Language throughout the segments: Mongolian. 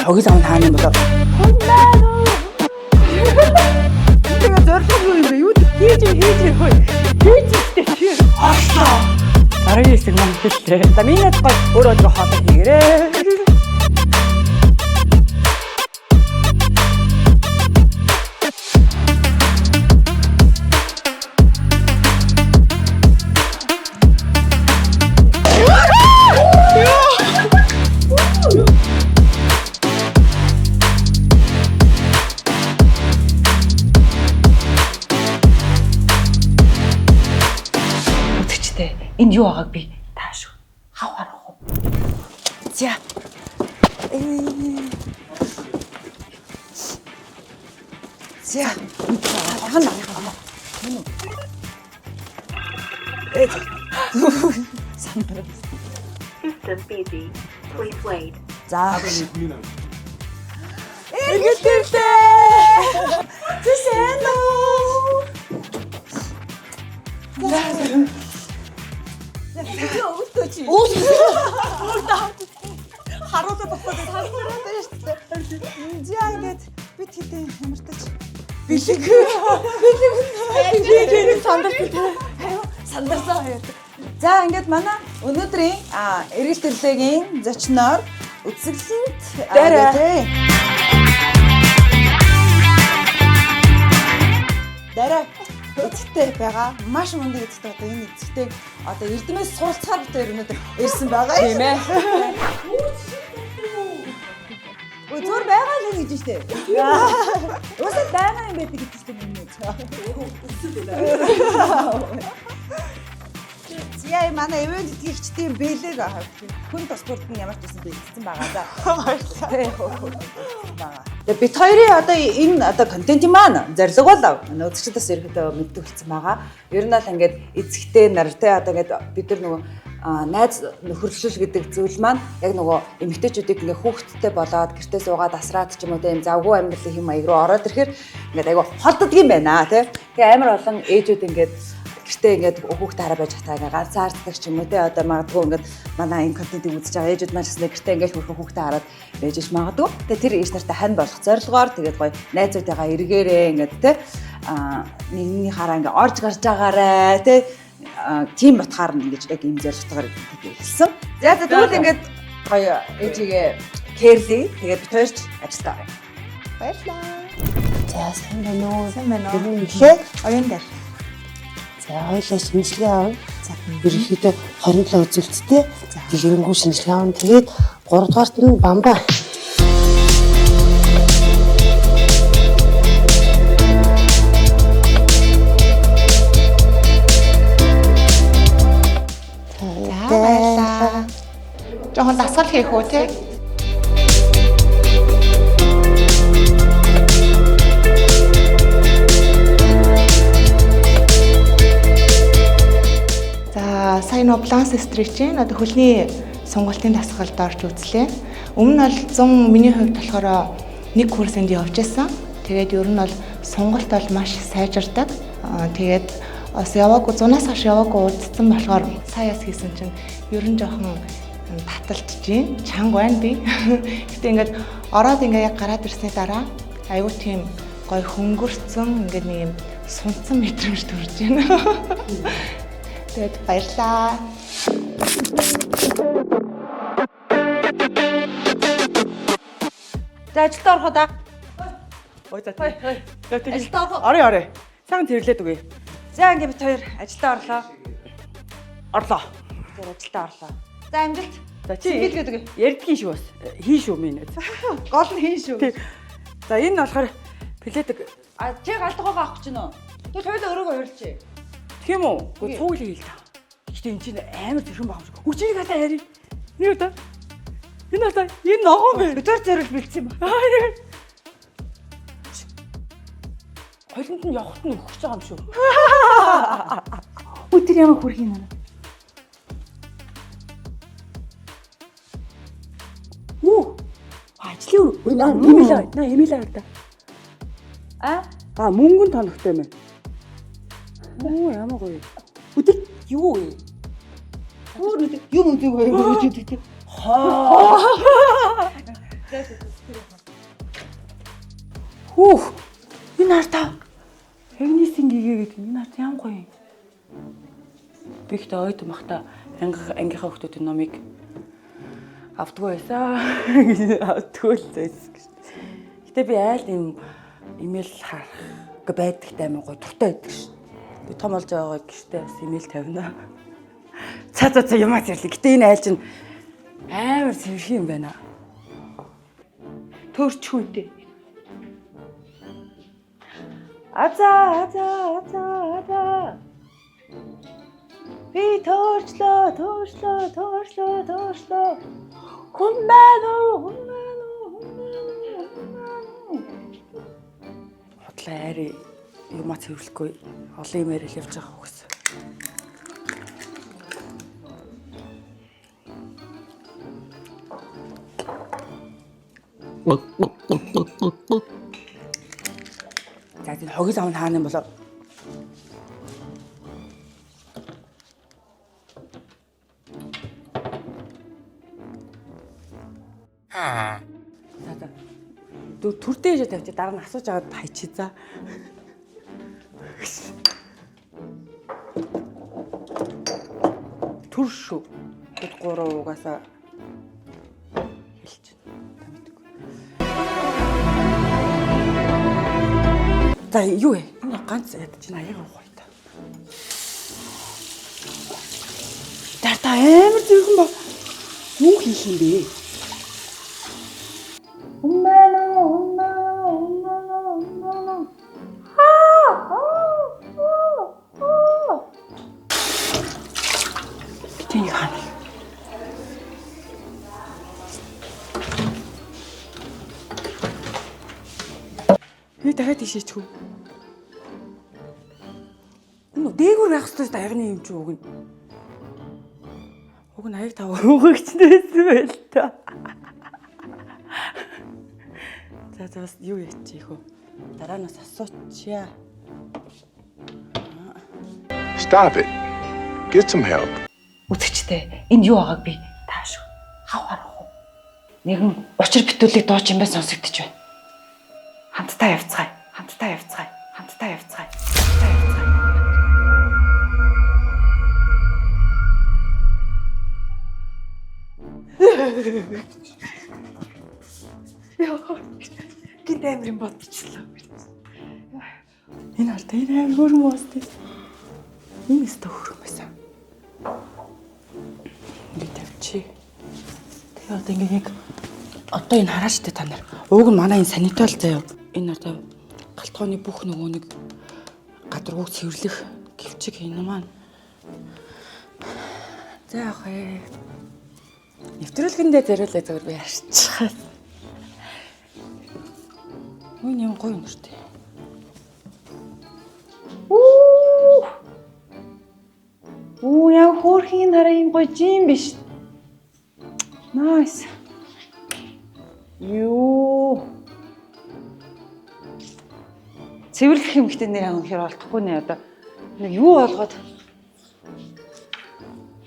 Хогийн сав хаана юм болоо? Тэгээ зорилго юу юм бэ? Юу хийж хийж хөөе. Хийж ихтэй чи. Хооллоо. Дараагийн хэсэг маань хэллээ. За миний гол өөр өдрө хоолой хийгээрэй. Үзэгчтэй энд юу байгааг би таашгүй. Хав харах уу. За. За. Хана. Э. Сандраа. System busy. Please wait. За. Эргэлт ирлээ. Тэсэн үү? Өвөлтөө чи. Өвөлтөө. Харуулаад болохгүй сандраад байна шүү дээ. За ингээд бид хэдэн ямартаж бэлэг бэлэг бэлэг сандарсан. Сандарсан хоёр. За ингээд манай өнөөдрийн эргэлт ирлээгийн зочноор үзэсгэлэнт Дараа. тий. Дараа эцэгтэй байгаа. Маш мундаг эцэгтэй одоо энэ эцэгтэйг одоо эрдэмээс суралцахаар бид хоёр өнөөдөр ирсэн байгаа. Тийм ээ. Өө зур байгаа л юм гэж штэ. Уусаа байгаа юм байдаг гэж штэ миний. За манай ивент тэтгэгчдийн бэлэг хүн тус бүрд нь ямар ч байсан бэлдсэн байгаа да. Баярлалаа. Байгаа. Тэгээ бит хоёрын одоо энэ одоо контентын маань зорилго бол манай үзэгчдээс ерөөдөө мэддэг болсон байгаа. Ер нь бол ингээд эцэгтэй нар те одоо ингээд бид нар нөгөө найз нөхөрлөл гэдэг зүйл маань яг нөгөө эмэгтэйчүүдийг ингээ хүүхэдтэй болоод гэртээ суугаад асраад ч юм уу те юм завгүй амьдралын хэм маяг руу ороод ирэхээр ингээд айгу холддог юм байна те. Тэгээ амар олон ээжүүд ингээд гэртээ ингээд хүүхдээ хараа байж хатаа ингээд ганцаарддаг ч юм уу те одоо магадгүй ингээд манай энэ контентыг үзэж байгаа ээжүүд маань ч гэсэн гэртээ ингээд хөрхөн хүүхдээ хараад байж ич магадгүй. Тэгээ тэр ээж нартай хань болох зорилгоор тэгээд гоё найзуудыгаа эргээрээ ингээд те нэгний хараа ингээд орж гарч байгаарэ те тийм утгаар нь ингэж яг ийм зорилготойгоор хэлсэн. За за тэгвэл ингээд гоё ээжигээ кэрли тэгээд бит хоёрч ажилдаа оръё. Баярлалаа. За сайн байна уу? Сайн байна уу? Юу нэлээ? Оюун дээр. За хоёлаа шинжилгээ авна. За ерөнхийдөө 27 үзүүлэлттэй. Дэлгэрэнгүй шинжилгээ авна. Тэгээд 3 дугаарт нь бамбаа. За баярлалаа. Жохон дасгал хийх үү те? За сая нөө баланс стречийн одоо хөлний сонголтын дасгалд орж үзлээ. Өмнө нь бол 100 миний хувьд болохоор нэг курсэнд явж байсан. Тэгээд ер нь бол сонголт бол маш сайжирдаг. Тэгээд бас яваагүй зунаас хойш яваагүй удцсан болохоор саяас хийсэн чинь ер нь жоохон таталж гин чанга байна би. Гэтэ ингээд ороод ингээд яг гараад ирсний дараа айгүй тийм гой хөнгөрцөн ингээд нэг юм сунцсан мэдрэмж төрж байна. Тэгээд баярлаа. За ажилдаа орох уу да? Ой за. За тэг. Ажилдаа орох уу? Орё орё. Сайхан зэрлээд үгүй. За ингээд бит хоёр ажилдаа орлоо. Орлоо. Бит хоёр ажилдаа орлоо. За амжилт. За чи Сэргийлгээд үгүй. ярьдгийн шүү бас. Хийн шүү минь. Гол нь хийн шүү. Тий. За энэ нь болохоор плетэг А чи галдгаагаа авах гэж байна уу? Тэгвэл хоёулаа өрөөгөө хувирлчих. тийм үү? Гэхдээ цууглыг хэл та. Гэхдээ энэ чинь амар зэрхэн байгаа юм шиг. Үчиг хатаа яри. Нэг удаа. Энэ удаа энэ ногоон бэ. Бид хоёр зориул бэлдсэн юм ба. Холонд нь явахт нь өгөх гэж байгаа юм шүү. Үгүй тэр ямар хөрх юм аа. Үү. Ажлын өр. Наа имэйл наа имэйл хараа. А? А мөнгөн тоногтой мэн. Оо ямар гоё. Өдөр юу вэ? Бүр нэг юм үзег хоёр өгч идэг тий. Хүүх. Энэ хартаа. Эгнисийн гэгээ гэдэг энэ харт ям гоё юм. Би ихтэй оюутан бахта ангийнхаа хүмүүсийн номыг авдгүй байсан. Авдгүй л байсан гэж. Гэтэ би айл юм имэйл харах гэ байдагтай амар гоё дуртай байдаг шин. Би том болж байгаа гэртээ бас имэйл тавина. Ца ца ца юмаа зэрлэг. Гэтэ энэ айл чинь амар цэвэрхэн юм байна. Төрчих үү. Аза аза аза аза. Би төөрчлөө, төөрчлөө, төөрчлөө, төөрчлөө. Хүн байна уу? Хүн байна уу? Хүн байна уу? Хүн байна уу? Худлаа айрын юмаа цэвэрлэхгүй олон юм яриад явж байгаа хөөс. За тийм хогийн зам нь хаана юм болоо? За за. Түр дээшээ тавьчих дараа нь асууж аваад хайчи за. Түр шүү. Бид гурав угаасаа хэлж та мэдгүй. За юу вэ? Энэ ганц ядаж чинь аяг уух та. Дарта амар зүрхэн ба. Юу хийх юм бэ? Хүн байна уу? Хүн байна уу? Хүн байна уу? Хүн байна уу? Аа! Аа! Аа! Гэтэ нэг хаана. Би дахиад тийшээч хүү. Энэ дээгүүр байх ёстой шүү дээ аягны юм чи уг нь. Уг нь 85 өгөгчнээс байл та. За за бас юу яачих вэ? Дараа нь бас асуучихъя. Stop it. Get some help. Үзэгчтэй энэ юу байгааг би таашгүй. Хав харах уу? Нэгэн учир битүүлэг дуу чимээ сонсогдож байна. Хамтдаа явцгаая. Хамтдаа явцгаая. Хамтдаа явцгаая. Хамтдаа явцгаая. Яа. Гинт амир юм бодчихлоо. Энэ ард энэ амар хөрөн уус тий. Энэ өстө хөрөн байсан. Ингээ тавьчих. Тэгээ одоо ингээ яг одоо энэ хараач тэ та нар. Ууг нь манай энэ санитол заяа. Энэ одоо галтгооны бүх нөгөө нэг гадаргууг цэвэрлэх гівчиг энэ маань. За яах вэ? Нэвтрүүлгэндээ зориулаа зөвөр би харчихаа. Үн юм гоё юм шүү дээ. Үү. Үү яа хөөрхийн хараа юм гоё жим биш. Nice. Юу. Цэвэрлэх юм гэтээ нэр үнэхээр олдохгүй нэ одоо. Нэг юу олгоод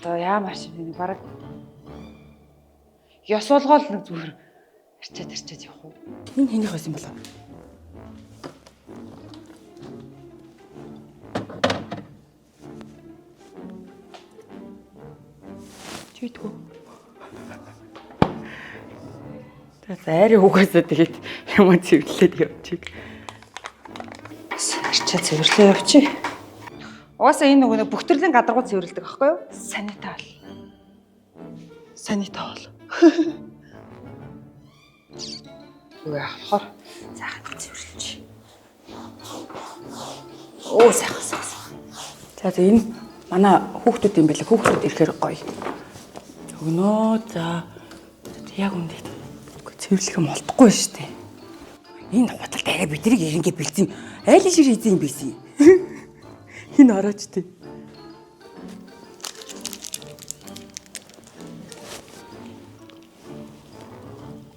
одоо яамаар шиг нэг бараг ёс болгоол нэг зүгээр арчаад арчаад явах уу? Энэ хэнийх байсан болов? Чийдгүү. За зайрын угаасаа тэгээд юм цэвэрлээд явчих. Арчаа цэвэрлээ явчих. Угаасаа энэ нөгөө нэг бүх төрлийн гадаргуу цэвэрлэдэг аахгүй юу? Санитал. Санитал. Юу яах болохоор сайхан цэвэрлэж. Оо сайхан сайхан. За за энэ манай хүүхдүүд юм байлаа. Хүүхдүүд ирэхээр гоё. Өгнөө за яг үндэ цэвэрлэх юм олдохгүй шүү дээ. Энэ худалд арай биднийг ирэнгээ бэлдсэн. Айл шир хийсэн юм байсан. Хин орооч тий.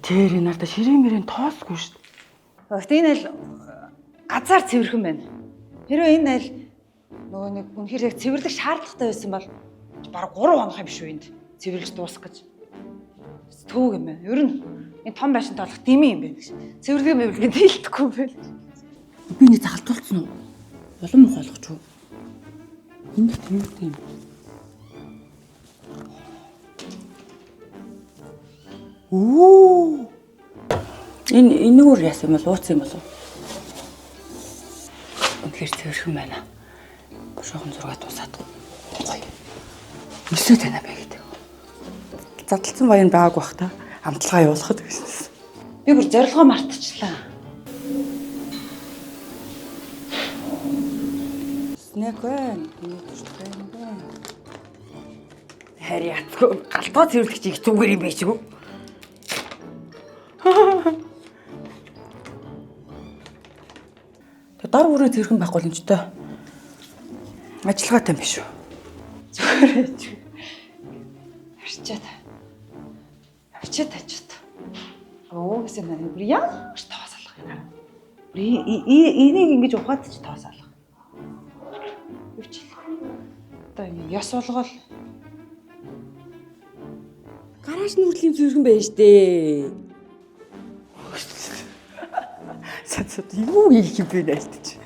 Тэр энэ надад ширээ мөрийн тоосгүй шүү дээ. Гэхдээ энэ аль газар цэвэрхэн байна. Хэрвээ энэ аль нөгөө нэг үнэхээр яг цэвэрлэх шаардлагатай байсан бол Бараг 3 хоног юм шүү энд. Цэвэрлж дуусгах гэж. Төөг юм байна. Ер нь энэ том байшин тоолох дими юм байна гэж. Цэвэрлэгээ мэвэрлэгээ дийлдэхгүй юм байна. Би нэг залтуулсан уу? Улам мөх болгоч уу? Энд тэмдэг юм. Үу. Энэ энэгээр яасан юм бол ууцсан юм болов? Үнэхээр цэвэрхэн байна. Шохон зураг дуусаад гоё. Өсөө танаа бай гэдэг. Задлсан баян байгаагүй бах та. Амталгаа явуулахад гэсэн. Би бүр зорилгоо мартчихлаа. Снэк байна. Юм байна. Харин яцгүй галтгоо цэвэрлэх чиг зүгээр юм биш үү? Тэг дор бүрээ цэвэрхэн байхгүй л юм ч тоо. Ажиллагаатай юм биш үү? Зүгээр ээж. Харчаад. Харчаад тачаад. Өөсөө манай бүр ямар тоос алах юм аа. Бүр энийг ингэж ухаад ч тоос алах. Юу ч л. Одоо ингэ ёс болгоол Гараж нүрлийн цэвэрхэн байж штэ. Сад сад юу хийх юм бэ нэлтэж.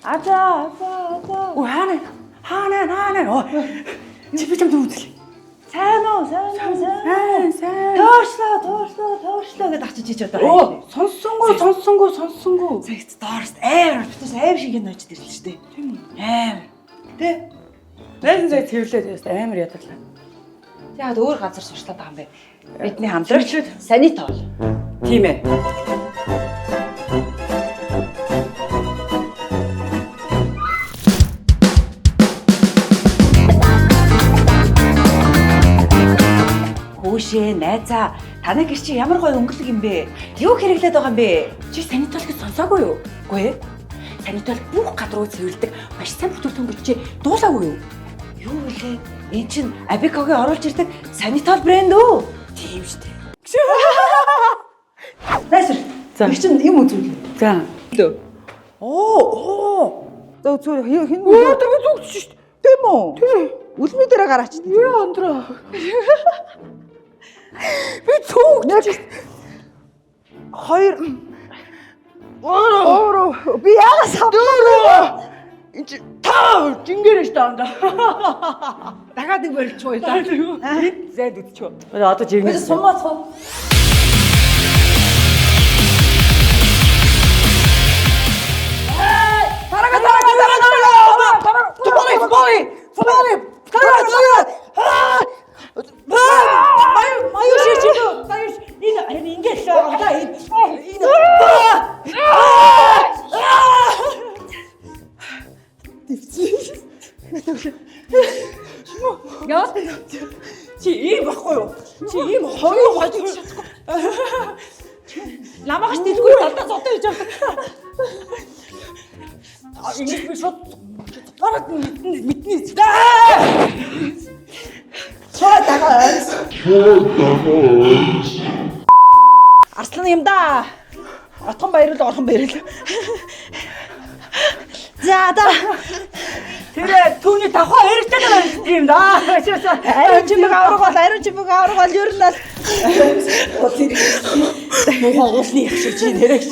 Азаа, азаа, азаа. Өө хаана хаана хаана оо чи би чамд үзэл. Сайн уу, сайн уу, сайн. Сайн сайн. Тоошлоо, тоошлоо, тоошлоо гэдээ очиж ич одоо. Оо сонссонгүй сонссонгүй сонссонгүй. Цагт доорс амар битээс аим шиг юм очиж ирлээ шүү дээ. Тийм үү? Амар. Тэ? Найзан зай цэвэрлээд яст амар ядарлаа. Яг өөр газар сурчлаад байгаа юм бэ. Бидний хамтрагч Санитол. Тийм ээ. Хүүшээ найзаа, танай гэр чи ямар гоё өнгөлөг юм бэ? Юу хэрэглээд байгаа юм бэ? Чи Санитол гэж сонсоогүй юу? Үгүй ээ. Санитол бүх газар руу цэвэрлдэг маш сайн бүтээгдэхүүн гэж чи дуулаагүй юу? Юу вүлээ? Эн чин Абикогийн оруулж ирдэг Санитол брэнд үү? Тийм шүү дээ. Найсар. За. Би чин юм үзүүлээ. За. Оо оо. За үзүүл хэн Оо тэр би зүгтсэн шүү дээ. Тийм үү? Тийм. Үлмий дээрээ гараач. Яа андраа. Би цөөх. 1 2 3 би яагаас авлаа? Энд чи тав жингэр шүү дээ андаа. Дахиад нэг болчихоо да. Энд зайд үдчихв. Одоо жиргэн. Сумаа сум. Тарага тарага тарага тарага. Тубали тубали тубали тарага тарага. Маю маю шижиг. Маю энэ харин ингэж л байгаа да энэ энэ. Яа чи ийм байхгүй юу? Чи ийм хоёр болж чадахгүй. Ламаагч дэлгүй талдаа зодоо хийж байгаа. Ингэж би шууд гараад мэднэ мэднэ. Цоо дагаа. Арслан юм да. Отхон баярл орхон баярл. За да. Тэр түүний давхаа хэрэгтэй л юм да. Ариун чимэг авраг бол ариун чимэг авраг бол ер нь бол Муухай уулны их шиг чи нэрэж.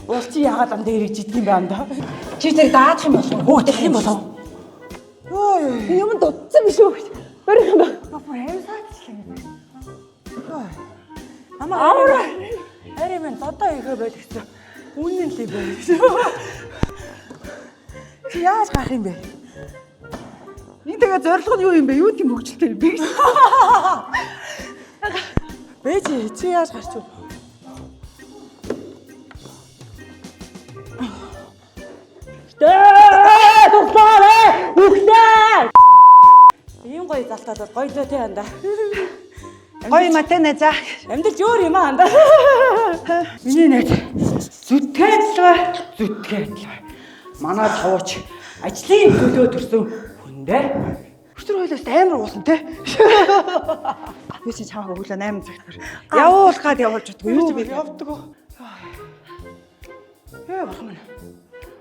Уул чи яагаад ам дээр иж идэм бэ андаа? чи тэр даадах юм болов уу? Өө тэгэх юм болов. Юм дутсан биш үү? Барих юм ба. Бүр амьсаачлаа. Амаа. Ари минь додоо ихэ байл гэсэн. Үнэн л юм байна. Чи яаж гарах юм бэ? Энэ тэгээ зорилго нь юу юм бэ? Юу тийм хөгжилтэй юм бэ гэж. Бэж чи яаж гарч вэ? Тэ туслаарай! Үхлээ! Ийм гоё залтаад бол гоё лөө те анда. Гоё юм а те нэ за. Амьдрал өөр юм аа анда. Миний найз зүтгэн адилгаа, зүтгэн адилгаа. Манай тавууч ажлын төлөө төрсөн хүн дээ. Өчтөр хоёлоос амар уусан те. Би чи чамайг өглөө 8 цагт бүр явуулах гад явуулж чадгүй юу бэ? Явдаг. Ээ бурхан минь.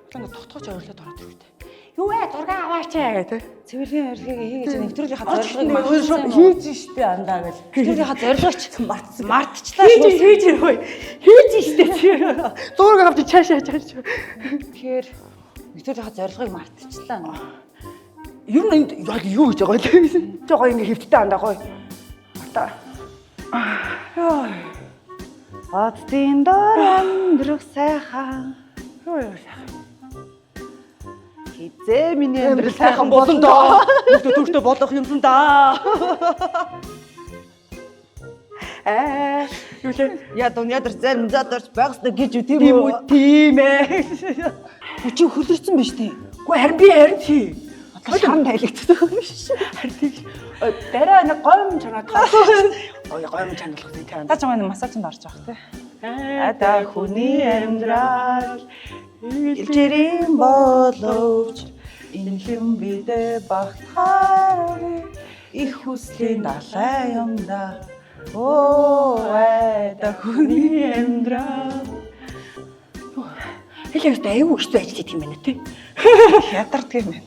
Одоо ингэ тогтоож ойрлоод ороод ирэв дээ. Юу вэ? Зураг аваач гэдэг. Цэвэрлэгийн урилгыг хийгээд нэвтрүүлгийнхаа зорилгыг мартсан. Хийж штэ андаа гэл. Нэвтрүүлгийнхаа зорилгыг мартсан. Мартчлаа шүү. Хийж хөөе. Хийж штэ. Зураг авч чаашаа чааш. Тэгэхээр нэвтрүүлгийнхаа зорилгыг мартчихлаа. Ер нь энд яг юу гэж байгаа вэ? Жоо гоё ингээ хэвттэй андаа гоё. Мартаа. Оддын дор амьдрах сайхан. Юу юу сайхан. Хизээ миний амьдрал сайхан болно доо. Нүдэ төртөө болох юмсан даа. Аа, юу лээ? Я дуньядар зарим задорч байгсна гэж үү тийм Тийм үү? Тийм ээ. Чи хөлөрсөн биш тийм. Гэхдээ харин би харин тий. Шаран тайлэгдсэн юм биш. Харин тийм. Дараа нэг гойм чанаад. Ой, гойм чанадлах тийм. Та ч юм массажинд орж явах тий. Ада хүний амьдрал Илжирийн боловч инхэн бидэ багтахаар их хүслийн далай юм да. Оо айда хүний амьдрал. Хэлээстэй аюу хэцүү ажил хийх юм байна тий. Ядардаг юм байна.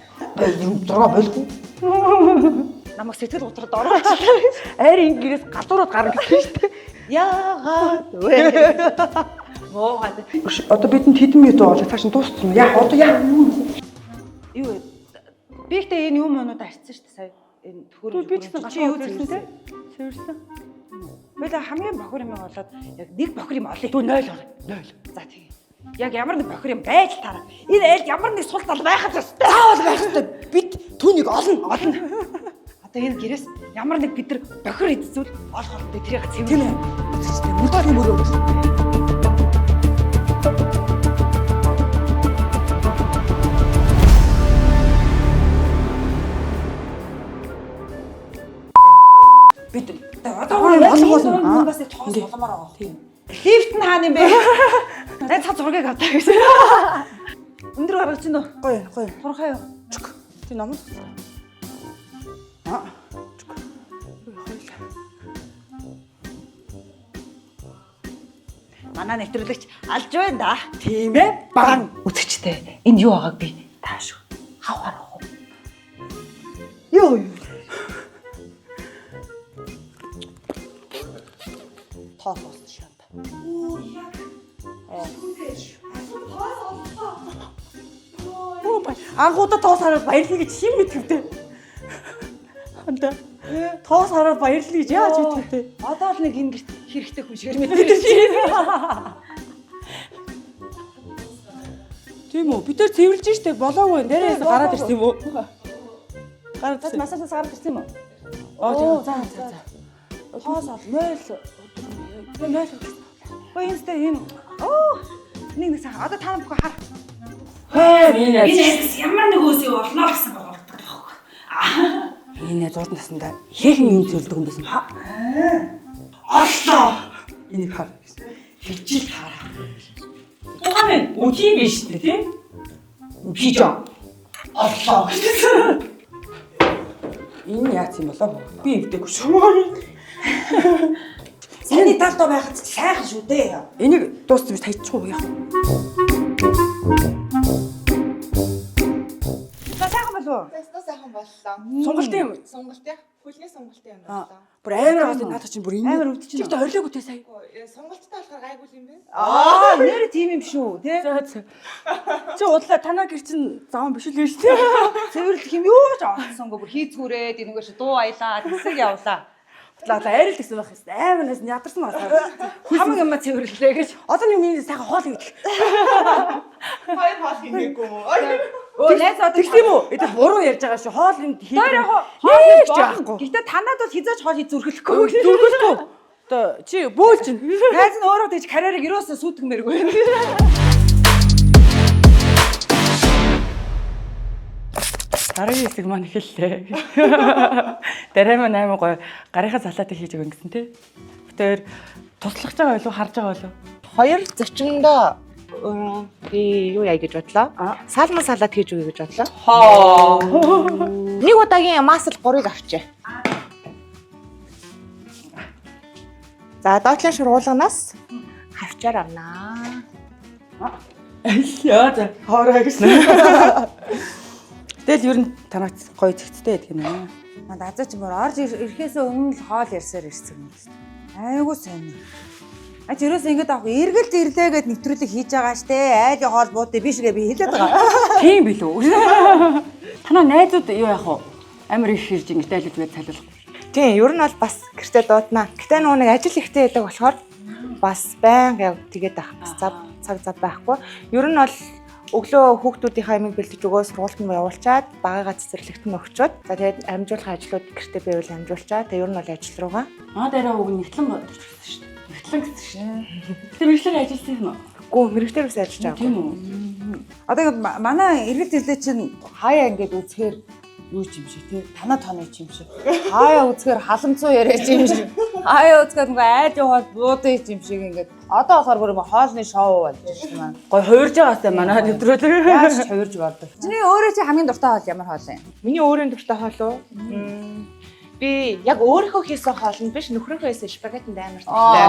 Зураг болох уу? Намайг сэтгэл готроод оруулчихлаа. Айр ингэрээс гадуурууд гарна гэсэн шүү дээ. Яагаад вэ? Муухай. Одоо бидэнд хэдэн минут болоо цааш нь дууссан уу? Яа одоо яа юу? Юу вэ? Би ихтэй энэ юм өнүүд арчсан шүү дээ сая. Энэ төхөр Би ч гэсэн чи юу цэвэрлсэн цэвэрлсэн тий? Цэвэрлсэн. Бэлээ хамгийн бохор юм болоод яг нэг бохор юм олъё. Дүү 0 орё. 0. За тийм. Яг ямар нэг бохор юм байж л таараа. Энэ айлд ямар нэг сул тал байх л ёстой. Заавал байх ёстой. Бид түүнийг олно. Олно. Одоо энэ гэрээс ямар нэг бид нар бохор эзэвэл олох холбоотой тэрийг Тийм цэвэрлэн. үү? Үзэгчтэй мөрдөх юм өрөө. Бид Одоо олох болно. Бас тоос боломоор байгаа. Тийм. Лифт нь хаана юм бэ? Най цаа зургийг авдаа гэсэн. Өндөр гаргаж чинь үү? Гоё, гоё. Турхай юу? Чүк. Чи номон. Аа. Чүк. Манай нэвтрүүлэгч алж байна да. Тийм ээ. Баган. Үзэгчтэй энэ юу байгааг би тааш. Хав харах уу? Юу юу. Тоос болсон шанта. Оо бай. Анхудаа тоос хараад баярлая гэж хэн мэдвэ? Ханта. Тоос хараад баярлая гэж яаж мэдвэ? Одоо л нэг энэ гэрт хэрэгтэй хүн шигэр мэдэрч. Тийм үү? Бид тэр цэвэрлж штэ болоогүй. Нэрээс гараад ирсэн юм уу? Гараад Тас ирсэн. массажаас гараад ирсэн юм уу? Оо за за за. Тоос ол 0 0. Ой энэстэй энэ оо нэг нэг сайхан. Одоо та нар бүхэн хар. Хээ миний найз. айлс ямар нэг өөсөө олно л гэсэн байгаа байхгүй. Миний найз урд наснда ихээхэн юм цэвэрлдэг юм байсан. Оллоо. Энийг хар. Хичээл хараа. Тухайн үгүй тийм биш үү те? Пижон. Оллоо. Энэ яац юм болоо? Би эвдээгүй шүү. Саний талдаа байхад ч сайхан шүү дээ. Энийг дууссан биш таячих уу яах вэ? За сайхан болов уу? За сайхан боллоо. Сонголтын юм. Сонголтын хөлний сонголтын юм боллоо. Бүр амар гас наадах чинь бүр энэ Амар өвдөж Чи ихтэй орилоогүй те сая. Үгүй сонголттой болохоор гайгүй юм бэ? Аа нэр тийм юм шүү тий. За за. Чи удлаа танаа гэр чинь заван биш л шүү дээ. Цэвэрлэх юм юу ч олсонгүй бүр хийцгүүрээд энэгээр чи дуу аялаа тэсэг явлаа. Удлаа арил гэсэн байх юм. Амар нас ядарсан байна. Хамаг юм цэвэрлээ гэж. Одоо нэг миний сайхан хоол идэх. Хоёр хоол хийгээгүй. Өө найз одоо Тэгсэн юм уу? Это буруу ярьж байгаа шүү. Хоол юм хийх. Тэр яг хоол хоол хийж хийж яахгүй. Гэтэ танад бол хизээч хоол хийж зүрхлэхгүй. Зүрхлэхгүй. Одоо чи бөөл чинь. Найз нь өөрөө тэгж карьерыг ерөөсөө сүйтгэмээргүй. Дараагийн хэсэг маань эхэллээ. Дараа маань амар гоё гарынхаа салаатыг хийж өгөн гэсэн тий. Битээр туслах байгаа болов харж байгаа болов. Хоёр зочиндоо би юу яа гэж бодлоо? Салмон салат хийж өгье гэж бодлоо. Хоо. Нэг удаагийн масл 3-ыг авчээ. За доотлын шургуулганаас хавчаар авнаа. Яа за хоорой гэсэн. Тэгэл ер нь танаа гоё цэгцтэй байдаг юм аа. Манд азаа чи мөр орж ирэхээс өмнө л хоол ярьсаар ирсэн юм байна. Айгуу сайн. А чи ерөөсөө ингэж аахгүй эргэлж ирлээ гэд нэвтрүүлэг хийж байгаа штэ. Айлын хоол буутай биш гэ би хэлээд байгаа. Тийм билүү. Танаа найзууд юу яах вэ? Амар их ирж ингэж айлж ингээд цалиулах. Тийм, ер нь бол бас гэртээ дуудана. Гэтэ нөгөө нэг ажил ихтэй байдаг болохоор бас байнга яг тэгээд ах бас зав цаг зав байхгүй. Ер нь бол өглөө хүүхдүүдийнхээ амийг бэлдэж өгөө сургуульд нь явуулчаад багаагаа цэцэрлэгт нь өгчөөд за тэгээд амжуулах ажлууд гэртээ байвал амжуулчаа. Тэгээд ер нь бол ажил руугаа. Манай дараа уг нэгтлэн бодож гэсэн шүү дээ. Нэгтлэн гэсэн шүү дээ. Гэтэ мэрэгчлэр ажилласан юм уу? Гүү мэрэгтэр бас ажиллаж байгаа. Тийм үү? Одоо ингэ манай эргэлж ирлээ чинь хаяа ингэж үзэхээр юу ч юм шиг тий танаа тооны ч юм шиг. Хаяа үзэхээр халамцуу яриа ч юм шиг. Хаяа үзэхээр нөгөө айлын хоол буутай ч юм шиг ингээд одоо болохоор бүр юм хоолны шоу болж шин маань. Гой хуурж байгаасаа манай нэвтрүүлэг. Яаж ч хувирж болдог. Чиний өөрөө чи хамгийн дуртай хоол ямар хоол юм? Миний өөрийн дуртай хоол уу? Би яг өөрийнхөө хийсэн хоол нь биш нөхрийнхөө хийсэн спагеттинд амар дуртай.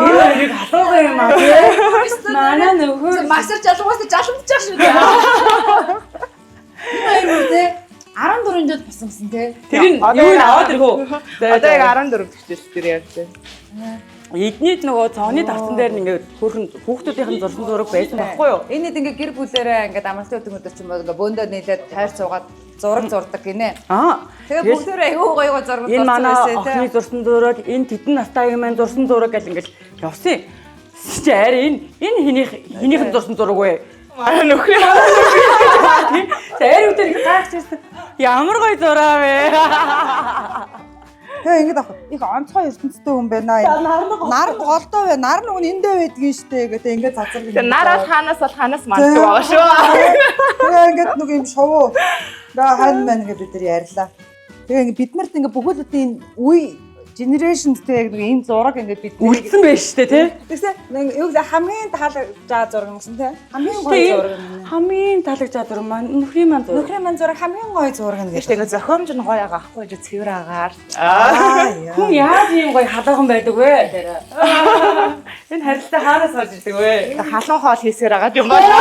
Энэ хоёрыг халуугаа юм аа тий. Манай нөхөр Масар жалгаас жаламжчих шүү дээ. Энэ хоёр бүр те 14 жил босомсон те. тэр нь юу н аваад ирэх үү? Одоо яг 14 дэх жил дээр явж байна. Эднийд нөгөө цооны тавцан дээр нь ингээд хөөрхөн хүүхдүүдийнх нь зурсан зураг байсан байхгүй юу? Энэ хэд ингээ гэр бүлээрээ ингээд амралтын өдөр өдөр ч юм уу ингээ бөөндөө нийлээд тайр цуугаад зураг зурдаг гинэ. Аа. Тэгээ бүгдээрээ айгүй гоё гоё зураг Энэ зурсан манай байсан охины те. зурсан зураг, энэ тэдэн настайгийн маань зурсан зураг гэл ингээл явсан. Чи арай энэ энэ хинийх хинийх нь зурсан зураг вэ? Манай нөхөр Тийм. Арай өдөр их гайхчихсан. Ямар гоё зураа вэ? Тэгээ ингэж аах. Их онцгой ертөнцтэй хүн байна. Нар голдоо байна. Нар нүг нь эндээ байдгийн штэ гэдэг ингээд цацраг. Тэгээ нар бол хаанаас бол хаанаас манддаг байгаа шүү. Тэгээ ингээд нэг юм шувуу. Тэгээ хань маань ингээд бид нар ярьлаа. Тэгээ ингээд бид нарт ингээд бүхэл бүтэн энэ үе generation тэгээ нэг ийм зураг ингээд бид Үлдсэн байж штэ тий. Тэгсэн нэг юу гэлээ хамгийн таалагдж байгаа зураг юмсан тий. Хамгийн гоё зураг юм. Хамгийн таалагдж байгаа зураг маань нөхрийн маань зураг. Нөхрийн маань зураг хамгийн гоё зураг нь Тийш гэдэг. тэгээ зохиомж нь гоё байгаа ахгүй чи цэвэр агаар. Аа. Хүн яаж ийм гоё халуухан байдаг вэ? Энэ харилцаа хаанаас гарч ирдэг вэ? Тэгээ халуун хоол хийсээр агаад юм байна.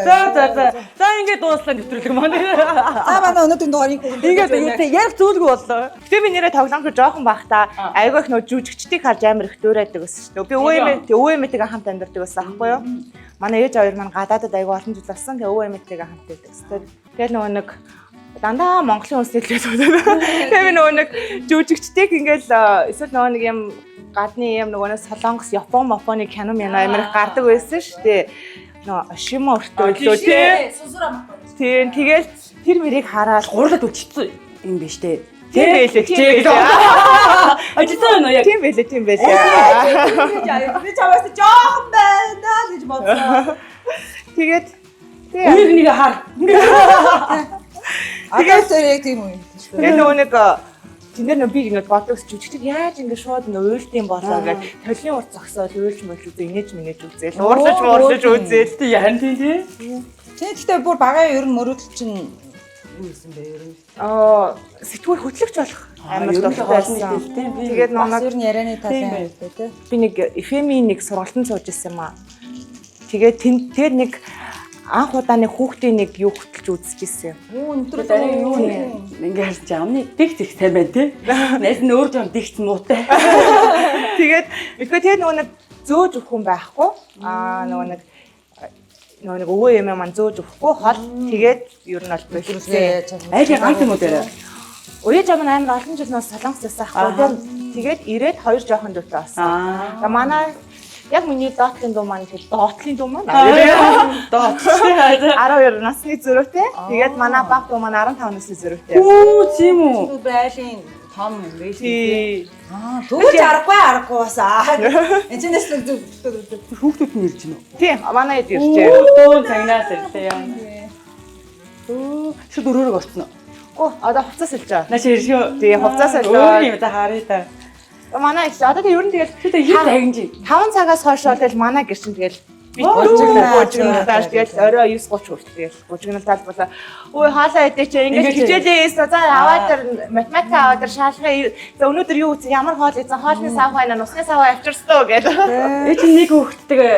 За за за. За ингээд дууслаа нэвтрүүлэг маань. За манай өнөөдрийн дугаарыг Ингээд ингээд ярих зүйлгүй боллоо. Гэтэ би нэрээ тоглоомч жоохон байхдаа айгүй их нөө жүжигчдийг харж амар их дуурайдаг байсан шүү дээ. Би өвөө эмээ тэг өвөө эмээтэйгээ хамт амьдардаг байсан аахгүй юу? Манай ээж хоёр маань гадаадад айгүй олон жил болсон. Тэг өвөө эмээтэйгээ хамт байдаг. Тэгэл нөгөө нэг дандаа Монголын хүнсний төлөө суудаг. Тэгээ би нөгөө нэг жүжигчдийг ингээл эсвэл нөгөө нэг юм гадны юм нөгөө нэг Солонгос, Япон, Мопоны кино мянаа амар их гардаг байсан шүү дээ. Нөгөө Ошима өртөө лөө тий. Тийм тэгэл тэр мэрийг хараад Гурлаад үлчсэн юм биш үү? Тийм байлээ, тийм байлээ. Ажицсан байна уу яг? Тийм байлээ, тийм байлээ. Би чамаас жоохон байна л гэж бодсон. Тэгээд Үнийг нэг хар. Тэгээд тэр яг тийм үү. тэгээд нөгөө нэг тэн дээр нөгөө би ингээд боддог жүжигчд яаж ингээд шууд ингээд уйлдсан болоо ингээд толийн урт зогсоол уйлж мөйлж үзээ, инээж минээж үзээл, уурлаж муурлаж үзээл. Тий яхан тий тий. Чи гэхдээ бүр багаа ер нь мөрөөдөл чинь юу гэсэн бэ ер нь? Аа сэтгүүр хөтлөгч болох амар ер нь дуртай л байсан. олон нийттэй, тийм. Тэгээд Бас нөгөө ер нь ярианы Тийм талын байна. хэрэгтэй тий. би нэг FM-ийн нэг сургалтанд сууж исэн юм аа. Тэгээд тэн тэр нэг анх удаа нэг хүүхдийн нэг юу хөтлөж үзчихсэн. Үү өндөр Дараа юу нэ? Ингээ харсан чи амны дэгц их сайн байна тий. Найс нь өөр жоон дэгц муутай. Тэгээд мэдгүй тэгээд нөгөө нэг зөөж өгөх хүн байхгүй. Аа нөгөө нэг өвөө эмээ маань зөөж өгөхгүй хол тэгээд ер нь бол болчихсон. Айлын ганц юм уу дээр? Уяа жам нь амар олон жил нөө солонгос байсан ахгүй. Тэгээд ирээд хоёр жоохон дүүтэй болсон. Аа. Тэгээ манай яг миний доотлын дүү маань тэр доотлын дүү маань Дооц. 12 насны зөрүүтэй. Тэгээд манай баг дүү маань 15 насны зөрүүтэй. Үу тийм үү? Байлын том юм биш үү? Тий. Аа төгөж аргагүй аргагүй бас аа. Энд чинь л зүг зүг. Хүүхдүүд нь ирж гинөө. Тийм манай хэд иржээ. Дүүн цагнаас ирлээ яа. Өө шүд өрөөрөг орцсон уу? Гүү одоо хувцас сэлж байгаа. Наач иршөө. Тий хувцас Өөр сэлж. юм за харъя та. Манай их одоо тэг ер нь тэгэл Тэ хэр тагнаж. 5 цагаас хойш бол тэгэл манай гэр чинь тэгэл Бужигналаа. Тэгэл орой 9:30 хүртэл тэгэл бужигналаад болоо. Үй хоолоо идэ чи ингээд хичээлээ хийсэн. За аваад тэр математик аваад тэр шалгаа. За өнөөдөр юу үзсэн? Ямар хоол идсэн? Хоолны сав байна, нусны сав авчирсан гэдэг. Ээ чи нэг хүүхэдтэйгээ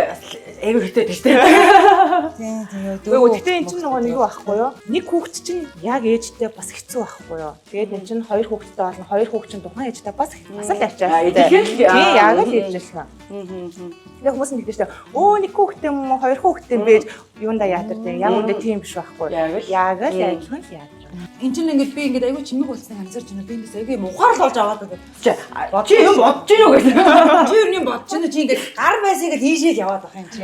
аягүй хэрэгтэй шүү дээ. Тийм тийм. Үгүй гэхдээ эн чинь нөгөө нэг юу байхгүй юу? Нэг хүүхэд чинь яг ээжтэй бас хэцүү байхгүй юу? Тэгээд эн чинь хоёр хүүхэдтэй болно. Хоёр хүүхэд чинь тухайн ээжтэй бас бас л ачаалтай. Тийм яг л ээжлсэн. Тэгээ хүмүүс нь тэгдэг шүү дээ. Өө нэг хүүхэдтэй юм уу, хоёр хүүхэдтэй юм бэ? Юунда яадар тийм. Яг үндэ тийм биш байхгүй юу? Яг л адилхан л яадар. Энд чинь ингээд би ингээд айгүй чимэг болсон анзаарч байна. Би индээс айгүй юм ухаарлал болж аваад байна. Чи юм бодож гинүү гэж. Чи юу юм бодож байна? Чи ингээд гар байсыг л ийшээ л яваад байх юм чи.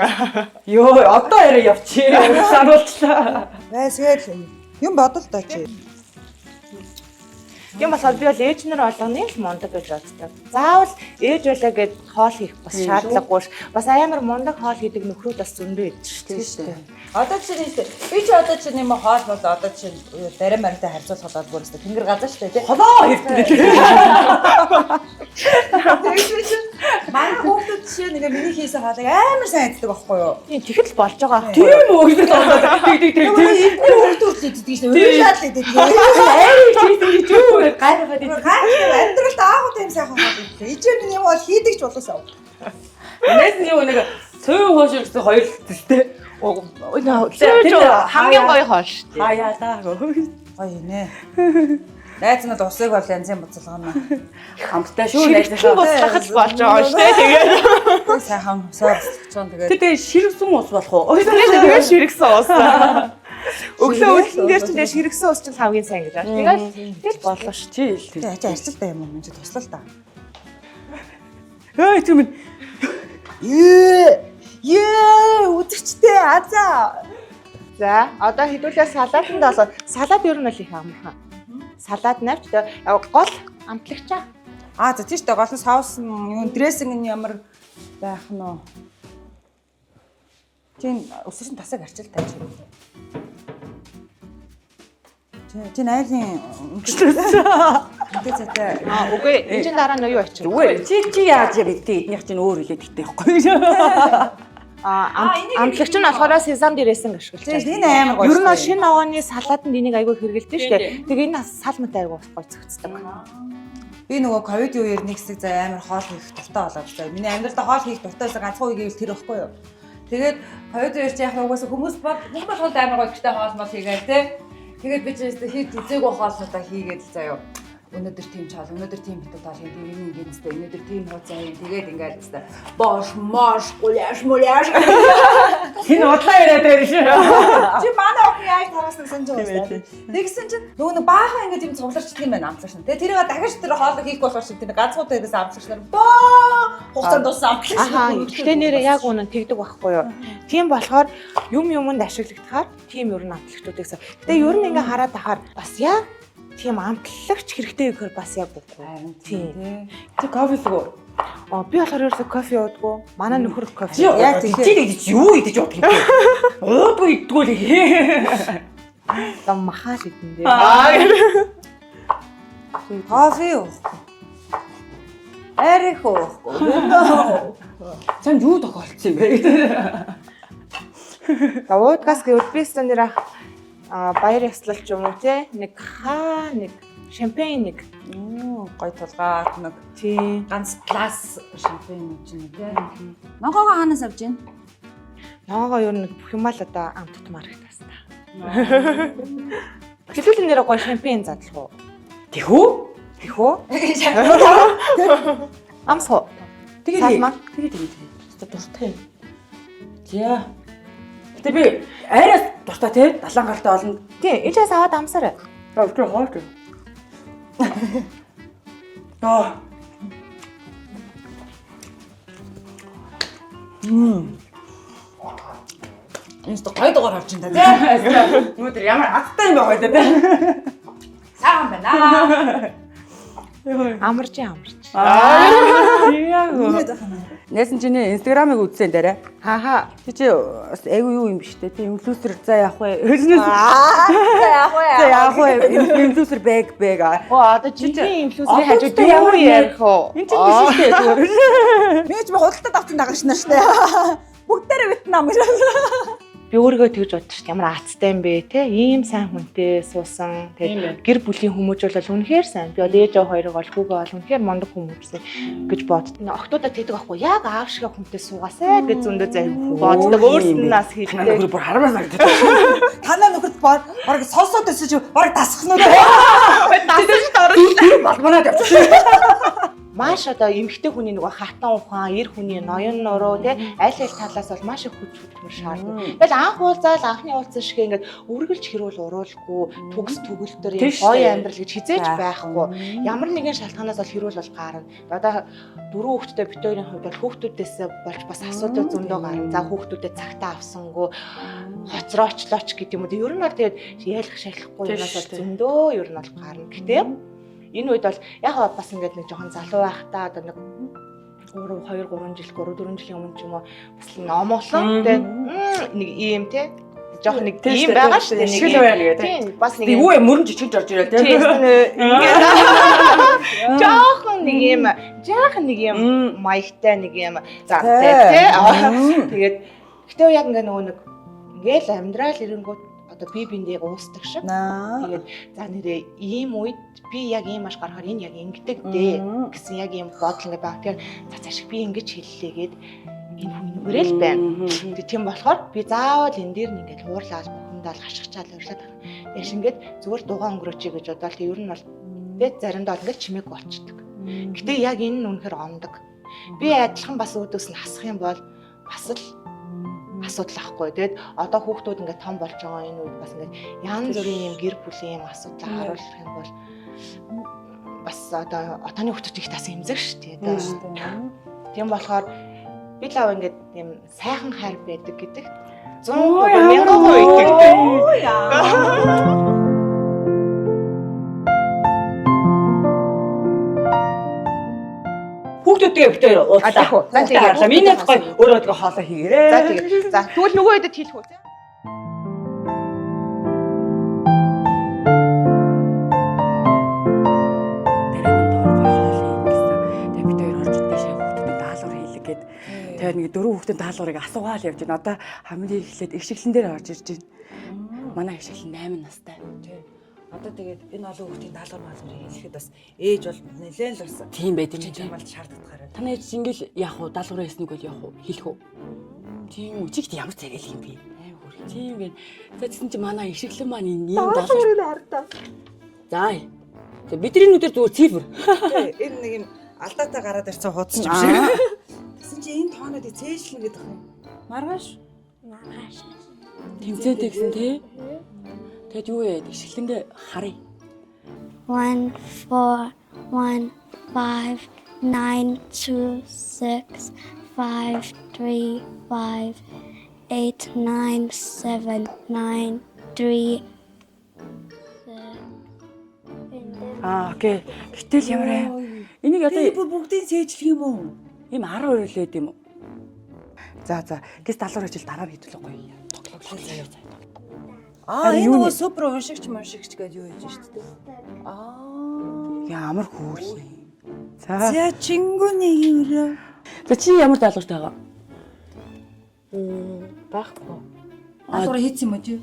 Йоо, одоо яриа явчих. Сануулчлаа. Байсгээл юм бодол доо чи. Тийм болохоор би бол ээж нар болгоны л мундаг гэж боддог. Заавал ээж байлаа гэд хоол хийх бас шаардлагагүй ш. Бас амар мундаг хоол хийдэг нөхрүүд бас зөндөө идэв ш. Тийм шүү дээ. Одоо чи нэг би чи одоо чи юм хоол бол одоо чи дарай маритай харьцуулахад бол бүрээс тэнгэр газар шүү дээ тий. Холоо хэвтэрээ. Тэгсэн чинь манай хүүхдүүд жишээ нь ингээ миний хийсэн хоолыг амар сайн иддэг байхгүй юу? Тийм тэгэхэд л болж байгаа. Тийм үү гэж бодоод тэг тэг тэг Нөгөө эдний хүүхдүүд л иддэг шүү дээ. Уйлаад л иддэг. Айр хийсэн гэж юу вэ? Гайхаад идсэн. Гайхаад амьдралд аахууд юм сайхан хоол идлээ. Ижээ минь юм бол хийдэг ч болоосаа. Нээс нь юу нэг цөөн хоош гэсэн хоёр л төстэй. Тэр хамгийн гоё хоол шүү дээ. Хаяалаа. Гоё нэ. Найз нь усыг бол янзын буцалгана. Хамттай шүү Ширхтэн найзынхаа. буцлахад л болж байгаа шүү дээ. Тэгээд Сайхан усаа буцалгачсан тэгээд Тэр тэгээ ширвсэн ус болох уу? тэгээд ширхсэн ус. Өглөө үлдэн дээр чинь тэгээд ширхсэн ус чинь хамгийн сайн гэж байна. Тэгээд тэгэл боллоо шүү. Чи ил тэр. Тэгээ ачаа арчил та юм уу? Энд чи туслал та. Эй тэр минь Ээ! Ее! Үзэгчтэй азаа. За одоо хэдүүлээ салаатанд болоо. Салат ер нь бол их амархан. Салат навч тэгээ гол амтлагчаа. Аа за тийш дээ гол нь соус нь юу дрессинг нь ямар байх нь вэ? Чинь өсөрсөн тасаг арчил тааж. Чи чи найлын өнгөтэй цайтай. Аа үгүй энэ чинь дараа нь юу ачив? зүгээр чи чи яаж мэдтээ эднийх чинь өөр хэлээд гэтээ байхгүй. Аа амтлагч нь болохоор сезам дээрээсэн ашиглаж Тийм байна. энэ амар гоё. Ер нь бол шинэ ногооны салаатанд энийг айгүй хэрэгэлдэг шүү дээ. Тэгээ энэ сал мат айгүй бас гоё зөгцдөг. Би нөгөө ковид үеэр нэг хэсэг заа амар хоол хийх дуртай болоод заа. Миний амьдралдаа хоол хийх дуртай байсан ганцхан үе гэвэл тэр ихгүй юу. Тэгээд ковид үеэр чи яг угаасаа хүмүүс бод хүмүүс бол амар гоё гэртээ хоол мол хийгээл те. Тэгээд би чи өстө хийж үзээгүй хоолнуудаа хийгээд л заа юу. Өнөөдөр тийм чал, өнөөдөр тийм битүү тал хийх, тийм ингэ өстө, өнөөдөр тийм хууцаа хийх. Тэгээд ингээд өстө бош, мош, гуляш, муляш. Хин удлаа яриад байр шүү. Чи манай охин яаж тараасан санаж байгаа юм. Тэгсэн чинь нөгөө нэг баахан ингэж юм цугларчдаг юм байна амтлагч нар. Тэгээ тэрийг дахиж тэр хоолыг хийхгүй болохоор шиг тэр ганцхан удаа амтлагч нар боо хугацаанд дууссан амтлагч нар. Ахаа гэхдээ нэрээ яг үнэн тэгдэг байхгүй юу. Тийм болохоор юм юмд ашиглагдахаар тийм ер нь амтлагчдуудыг сан. Гэтэ ер нь ингээ хараад ахаар бас яг тийм амтлагч хэрэгтэй гэхээр бас яг үгүй. Тийм. Чи кофе суу. Аа би болохоор ерөөсөө кофе уудгүй. Манай нөхөр кофе. Чи Яг яг тэгэхээр. чи гэж юу идэж бодох юм бэ? Уудгүй иддгүү л. Одоо махаал идэн дээ. Кофе уухгүй. Арих уухгүй. Чамд юу тохиолдсон юм бэ? За уудгаас гэвэл би өстө нэр ах баяр ёслол ч юм уу те нэг хаа нэг шампань нэг Гой тулгаад нэг тийм ганц глас шампань чинь тий. Ногоогоо хаанаас авч ийн? ногоогоо ер нь бүх юмаа л одоо амт тутмаар их тас та. Хэдүүлэн нэр гоё шампань задлах уу? Тэхүү? Тэхүү? Амс уу? Тэгээд Салмаа. Тэгээд тэгээд тэгээд. Дуртай юм. За. Гэтэ би айраас дуртай тий. Далайн гартай олон. Тийм, энэ ч аваад амсаарай. За өчигдөр хойч. Аа. Энэ ч гой дугаар авч ин та тий. Өнөөдөр ямар азтай юм байгаа вэ тий. Сайхан байна. Амарч амарч. Аа. Яг. Ингээд байх юм. Нээсэн чиний Instagram-ыг үзсэн дээрээ. Хааха. Чи чи бас айгүй юу юм биш үү тий. Инфлюенсер за яах вэ? Хөлнөөс За яах вэ? за яах вэ? Инфлюенсер бэг бэг. Оо одоо жинхэнэ инфлюенсерийн хажууд Одоо ямар ямар ярих вэ? Энд чинь биш шүү дээ зүгээр. Би ч худалдаад авсан дагагч нар штэ. Бүгдээрээ Вьетнам гэж. Би өөрийгөө тэгж боддог шүү дээ. Ямар аацтай юм бэ те? Ийм сайн хүнтэй суусан. Тэгээд гэр бүлийн хүмүүж бол үнэхээр сайн. Би бол ээж аваа хоёрыг бол хүүгээ бол үнэхээр мундаг хүмүүжсэн гэж боддог. Октоудаа тэгдэг байхгүй. Яг аав шиг хүнтэй суугаасай гэж зөндөө зарим боддог. Өөрснөөс Танай хийдэг. нөхөр бүр харамаар санагдав. Танаа нөхөрт баг сонсоод байсан чи баг дасах нь үү? Дасаж дорж. Тэр балманаад явчихсан. Маш одоо эмэгтэй хүний нөгөө хатан ухаан, эр хүний ноён нуруу тий аль аль талаас бол маш их хүч хөдөлмөр шаарддаг. Тэгэл анх уулзаал анхны уулзсан шиг ингээд үргэлж хэрүүл уруулгүй, төгс төгөлтөр юм Тийм шүү гоё дээ. амьдрал гэж хизээж байхгүй. Ямар нэгэн шалтгаанаас бол хэрүүл бол гарна. Одоо дөрвөн хүүхэдтэй бит хоёрын хувьд бол хүүхдүүдээс болж бас асуудал зөндөө гарна. За хүүхдүүдэд цагтаа авсангүй, хоцроочлооч гэдэг юм уу. Ер нь бол тэгээд ялах шалахгүй Тийм юмнаас шүү бол дээ. зөндөө ер нь бол гарна. Гэтэ энэ үед бол яг гоо бас ингээд нэг жоохон залуу байхдаа одоо нэг 3 2 3 жил 3 4 жилийн өмнө ч юм уу бас л номголон тэ нэг ийм тэ жоохон нэг Тийм ийм шүү дээ, байгаа тийм шүү дээ шүү дээ. Шиг л байна гэ, тэ. Тийм бас нэг Би ийм юу юм мөрөн жижигж орж ирээ Тийм, тий. ингээд жоохон нэг ийм жаахан нэг ийм Мм. маягтай нэг ийм за Тэ. тэ тэгээд гэтээ яг ингээ нөгөө нэг ингээл амьдрал ирэнгүүт одоо би биндээ уусдаг шиг Наа. Тэгээд за нэрээ ийм үед би яг ийм аш гарахаар энэ яг ингэдэг дээ гэсэн яг ийм бодол ингээ байгаа. Тэгэхээр за цаашиг би ингэж хэллээгээд энэ хүн нүгэрэл байна. Тэгээд тийм болохоор би заавал энэ дээр нь ингээд хуурлаад бухимдаал хашгичаал урьлаад байна. Тэгээд шингээд зүгээр дугаан өнгөрөөчэй гэж бодоол тэг ер нь бол тэгээд заримдаа бол ингээд чимээг болчдөг. Гэтэ яг энэ нь үнэхээр ондог. Би адилхан бас үүдээс нь хасах юм бол бас л асуудал ахгүй. Тэгээд одоо хүүхдүүд ингээд том болж байгаа энэ үед бас ингээд янз бүрийн юм гэр бүлийн юм асуудлаа харуулах юм бол бас одоо отооны хүүхдүүд их тас эмзэг шүү дээ. Тийм шүү дээ. Тийм болохоор би лав ингээд юм сайхан хайр байдаг гэдэгт 100% Ой, 1000% итгэдэг. Оо яа. Хүүхдүүдтэй битээр А, уулзлаа. тийх үү. За, тэгээ. Миний гой өөрөө тэгээ хоолоо хийгээрэй. За тэгээ. За тэгвэл нөгөө хэдэд хэлэх үү? Дараа нь доор гой хоол хийн гэсэн. Тэгээ бид хоёр орж дээшээ хүүхдүүдэд даалгавар хийлэг гээд. Тэгээ нэг дөрөв хүүхдийн даалгаврыг асуугаал явж байна. Одоо хамгийн эхлээд их шиглэн дээр орж ирж байна. Манай их шиглэн 8 настай. Одоо тэгээд энэ олон хүүхдийн даалгавар маалгаврыг хэлэхэд бас ээж бол нэлээд л бас Тийм байт юм чинь чи. чамаал шаардлагатай. Таны ээж ингээл яах вэ? Даалгавраа хийснийг бол яах вэ? Хэлэх үү? Тийм үү. Чигт ямар цагаал юм бэ? Аим хөрх. Тийм байна. За тэгсэн чи манай их шиглэн маань энэ ийм даалгавар хардаа. За. За бидний нүдээр зүгээр цифр. Энэ нэг юм алдаатай гараад ирсэн хуудас юм шиг. Тэгсэн чи энэ тоонуудыг цээжлэн гэдэг юм. Маргааш. Тэмцээнтэй гэсэн тий. Тэгэд юу яа? Их шиглэнгээ харъя. 1 4 1 5 9 2 6 5 3 5 8 9 7 9 3 Аа, окей. Гэтэл ямар аа. Энийг одоо Энэ бүр бүгдийг цээжлэх юм уу? ийм 12 лээд юм уу? За за. Гэс даалгавар хичээл дараа нь хийдүүлээ гоё. Тоглоо заяа. Аа, Харин энэ юу нөгөө нэ? супер уншигч муншигч гэдэг юу хийж шүү дээ. Аа. Ямар хөөрхөн. За. За чингүний өрөө. За чи ямар даалгавартай байгаа? Байхгүй. Даалгавар хийсэн юм уу чи?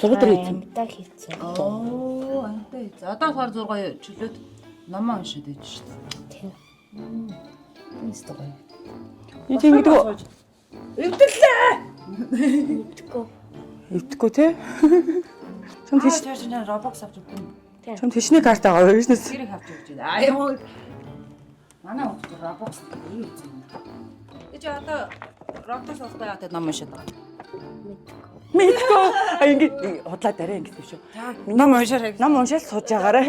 Сургууль дээр хийсэн. Амтаа хийсэн. Оо, амтай хийсэн. Одоо болохоор зур гоё чөлөөт номоо уншаад байж шүү дээ. Тийм. Энэ гоё. Энэ тийм гэдэг үү? Өвдөрлөө. Мэдгүй. Өвдөхгүй те. Чам Тийш тийш тийш нэ Roblox авч өгдөг юм. чам тийшний карт байгаа өөрөөс. Тэрийг авч өгч байна. Аа юм уу. Манай хүүхд Roblox юу хийсэн юм. Тэ чи одоо Roblox болохгүй яа тэ ном уншаад байгаа. Мэдгүй. А ингэ худлаа дараа ингэ шүү. Ном уншаарай. Ном уншаал сууж байгаарэ.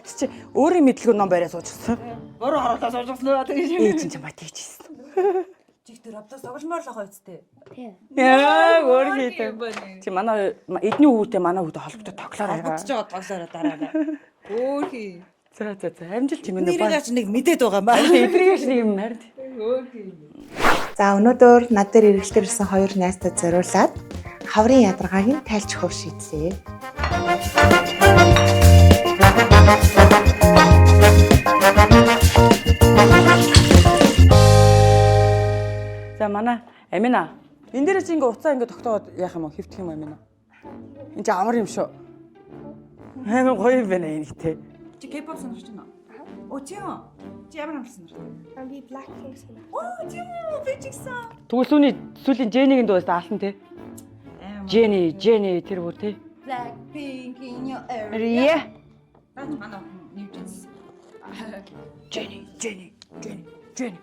Чи өөрийн мэдлгүй ном бариа суужсэн. Буруу харуултаа суужсан уу тэгэж. Ээж чинь чамаа тийжсэн. Чих тэр Roblox тогломоор л ах үсттэй. Тийм. Яа, өөр хийдэг. Чи манай эдний хүүтэй манай хүүтэй холбогдоод тоглоорой. Холбогдож байгаа тоглоорой дараа нь. Өөр хий. За за за амжилт чимээ нэ. Нэрийг ч нэг мэдээд байгаа юм ба. Эдрийг ч нэг юм харин. За өнөөдөр над дээр эргэлтээр ирсэн хоёр найзтад зориулаад хаврын ядаргааг нь тайлж өгөх шийдлээ. За За, манай Амина. Энэ дээр чи ингээ уцаа ингээ тогтоогоод яах юм уу? Хэвтэх юм, Амина? Энд чи амар юм шүү. Амар гоё юм байна энэ ихтэй. Чи K-pop сонирч байна уу? Оо, тийм үү? Чи ямар амар сонирхдаг? Би Blackpink сонирхдаг. Оо, тийм үү? Би ч гэсэн. Тэгвэл сүүний сүүлийн Jennie-гийн дуу алсан те. Jennie, Jennie тэр бүр те. Blackpink in your area. Ria. Наач манай охин New Jeans. Jennie, Jennie, Jennie, Jennie.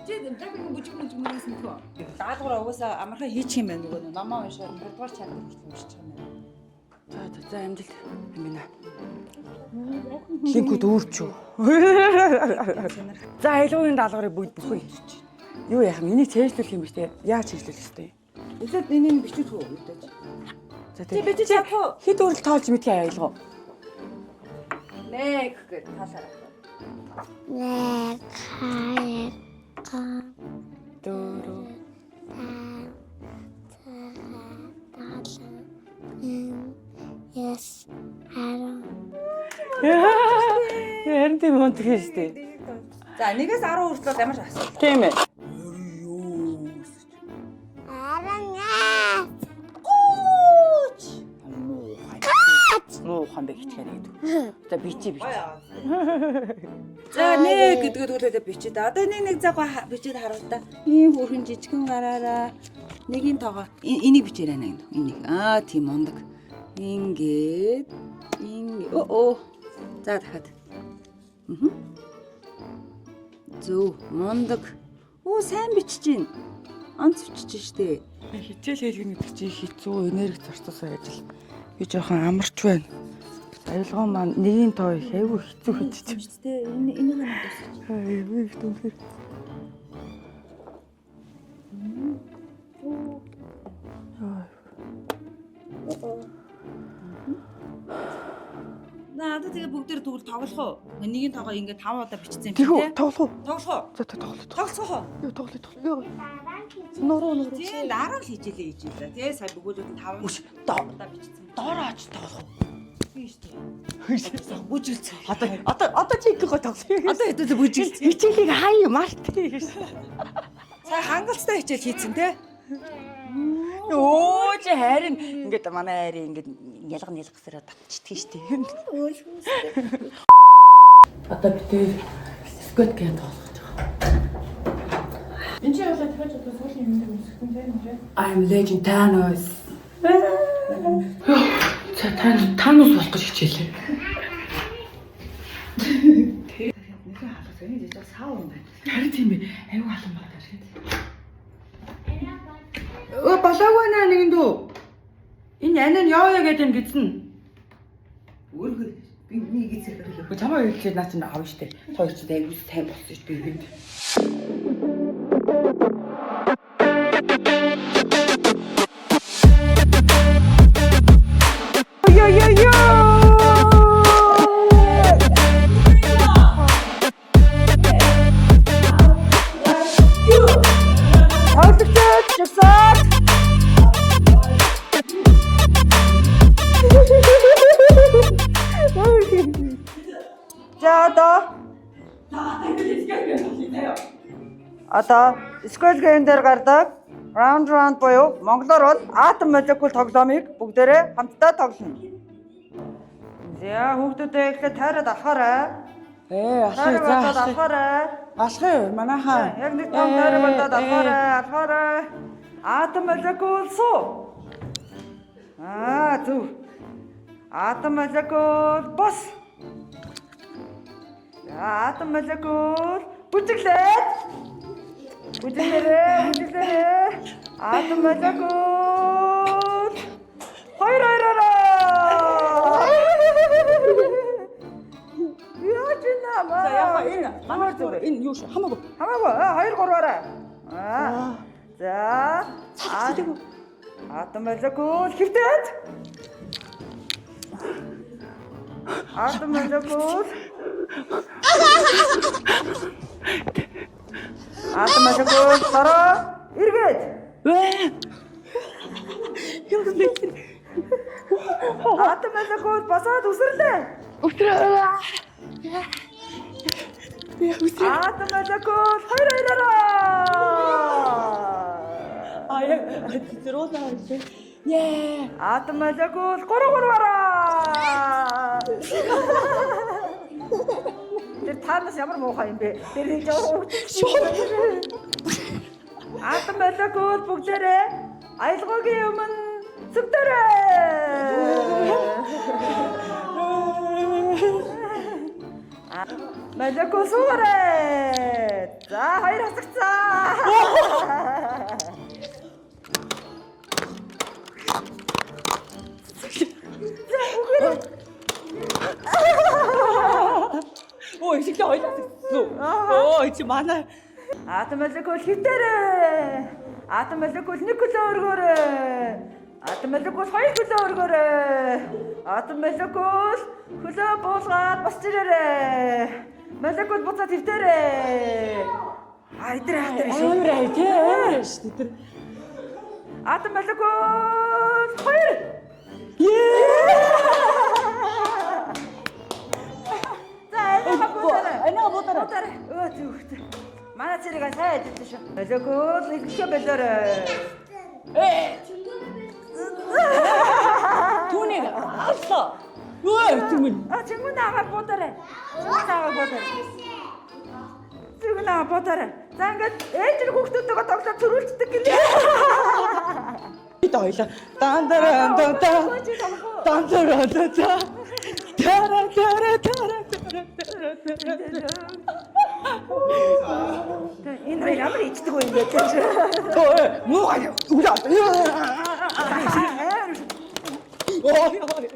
Чи Blackpink бүжиг бүжиг мөрөөс мэдхүү. Даалгавар угаасаа амархан хийчих юм байна, нөгөө номоо уншаад 2 дугаар chapter хүртэл уншчих юм байна. За за за, амжилт, Амина. Линкүүд өөрч үү. За, аялгаугийн даалгаврыг бүгд бүхэн хийчих. Юу яах юм? Энийг цээжлүүлэх юм биш те. Яаж цээжлүүлэх ёстой юм? Эхлээд энийг бичүүлэх үү гэдэг. За, Чи бичиж чадах уу? Хэд үрэл тоолж мэдхий аялгау? Нэг гэж таалаа. Нэг, хоёр, гурав, Дөрөв. 5, 6, 7, 8, 9, 10. Харин тийм мундаг юм шүү дээ. За, нэгээс 10 хүртэл бол ямар ч асуудал. Тийм ээ. 11. Гүүч. Муухай. Муухан бэ хичгээр гэдэг. За, бичи бичи. За, нэг гэдгээ тэгвэл бичээд. Одоо нэг нэг за гоо бичээд харуул та. Ийм хөөрхөн жижигэн гараараа нэгийн тоогоо энийг бичээрэй нэг энийг. Аа, тийм мундаг. Ингээд ингээ оо. За, дахиад. Аа. Зөв, мундаг. Оо, сайн бичиж гин. Онц бичиж штэ. Хичээл хийлгэн гэдэг чинь хэцүү, энерги зарцуулсан ажил. Би жоохон амарч байна. Аялгау маань нэгийн тоо их айгүй хэцүү хийж. Тэ, энэ энийг нь дуусчих. Айгүй их түнхэр. Наа, одоо тэгээ бүгдээр тэгвэл тоглох уу? Нэгийн тоогоо ингээ 5 удаа бичсэн юм Тэгүү чи, тэ? тоглох уу? Тоглох уу? За, тоглох. Тоглох уу? Юу, тоглох, тоглох. Нуруу нуруу. Тийм, дараа л хичээлээ хийж илаа. Тэ, сая бөгөөлүүд нь 5 Үш, доо. удаа бичсэн. Доороо очиж тоглох уу? Тийм шүү дээ. Бүжгэлцээ. Одоо чи ингээ тоглох. Одоо хэдүүлээ бүжгэлцээ. Хичээлийг хай март гэж. Сая хангалттай хичээл хийцэн тэ? Өө, чи харин ингээд манай хайрын ингээд нялга нялгасараа татчихдаг шүү дээ. Одоо бид тэр Squid Game тоглох гэж байгаа. Энд чи явлаа, дахиад одоо сүүлийн юм дээр өмсгөн тийм нэрээ. I'm Legend Thanos. За, Thanos болох гэж хичээлээ. Нөхөн халах энэ жижиг сав юм байна. Харин тийм ээ. Аюу халан байна. Өө, болоогүй наа нэгэн дүү. Энэ анин яваа гэдэг юм гизэн. Өөрөө би нэг эзэх хөрөлөө. Үгүй, чамаа хэлчихээд наа чинь авна штэ. Хоёр чинь аюу сайн болсон шүү би энд. Йо йо йо. Тоглогчид жагсаад. За, одоо Squid Game дээр гардаг Round Round буюу монголоор бол атом молекул тоглоомыг бүгдээрээ хамтдаа тоглоно. За, хүүхдүүдээ эхлээд тайраад алхаарай. Ээ, алхая, Тайраа за, болоод алхая. алхаарай. Алхая, манайхаа. Яг нэг том тайраа болоод алхаарай, алхаарай. Атом молекул суу. Аа, зөв. Атом молекул бос. За, атом молекул бүжиглээд. Бүжиглээрээ, бүжиглээрээ. Атом молекул хоёр хоёророо. Яаж энэ маа? За, яг энэ манай зүгээр энэ юу шүү, хамаагүй. Хамаагүй, хоёр гурваараа. Аа. За. Атом молекул хэвтээд. Атом молекул. Атом молекул хороо эргээд. Юу нэг. Атом молекул босоод үсрэрлээ. Өтрөө. Атом молекул хоёр хоёроо. А яг зөрүүлээ хоёлаа. Яа. Атом молекул 3 3-аараа. Тэр таанаас ямар муухай юм бэ? Тэр нэг жоо хөвгч. Атом молекул бүгдээрээ аялгаугийн өмнө зүгтэрээ. Молекул суугаарай. За хоёр хасагцаа. Өө ихтэй хоёлаа хасагдсан. Өө чи манай Атом молекул хитэрээ. Атом молекул нэг хөлөө өргөөрэй. Атом молекул хоёр хөлөө өргөөрэй. Атом молекул хөлөө буулгаад босч ирээрэй. Молекул буцаад хитэрээ. А эдгээр хатар шүү. амар ай тий амар шүү дээ. Атом молекул хоёр. За анига буударай. Анига буударай. Буударай. Өө зүгт. Манай цэрэг сайн ажиллаж шүү. Молекул нэгшээ болоорой. Түүнийг аллаа. Өө түмэн. А чингүн агаар буударай. Чингүн агаар буударай. Чингүн агаар буударай. За ингээд ээж нар хүүхдүүдтэйгээ тоглоод зөрүүлцдэг гинэ. Бид хоёлаа. Дан даран дан дан. Дан даран дан дан. Тара тара тара тара тара. Энэ хоёр ямар ичдэг вэ ингээд чи. Өө муухай. Үлээ. Ой ой.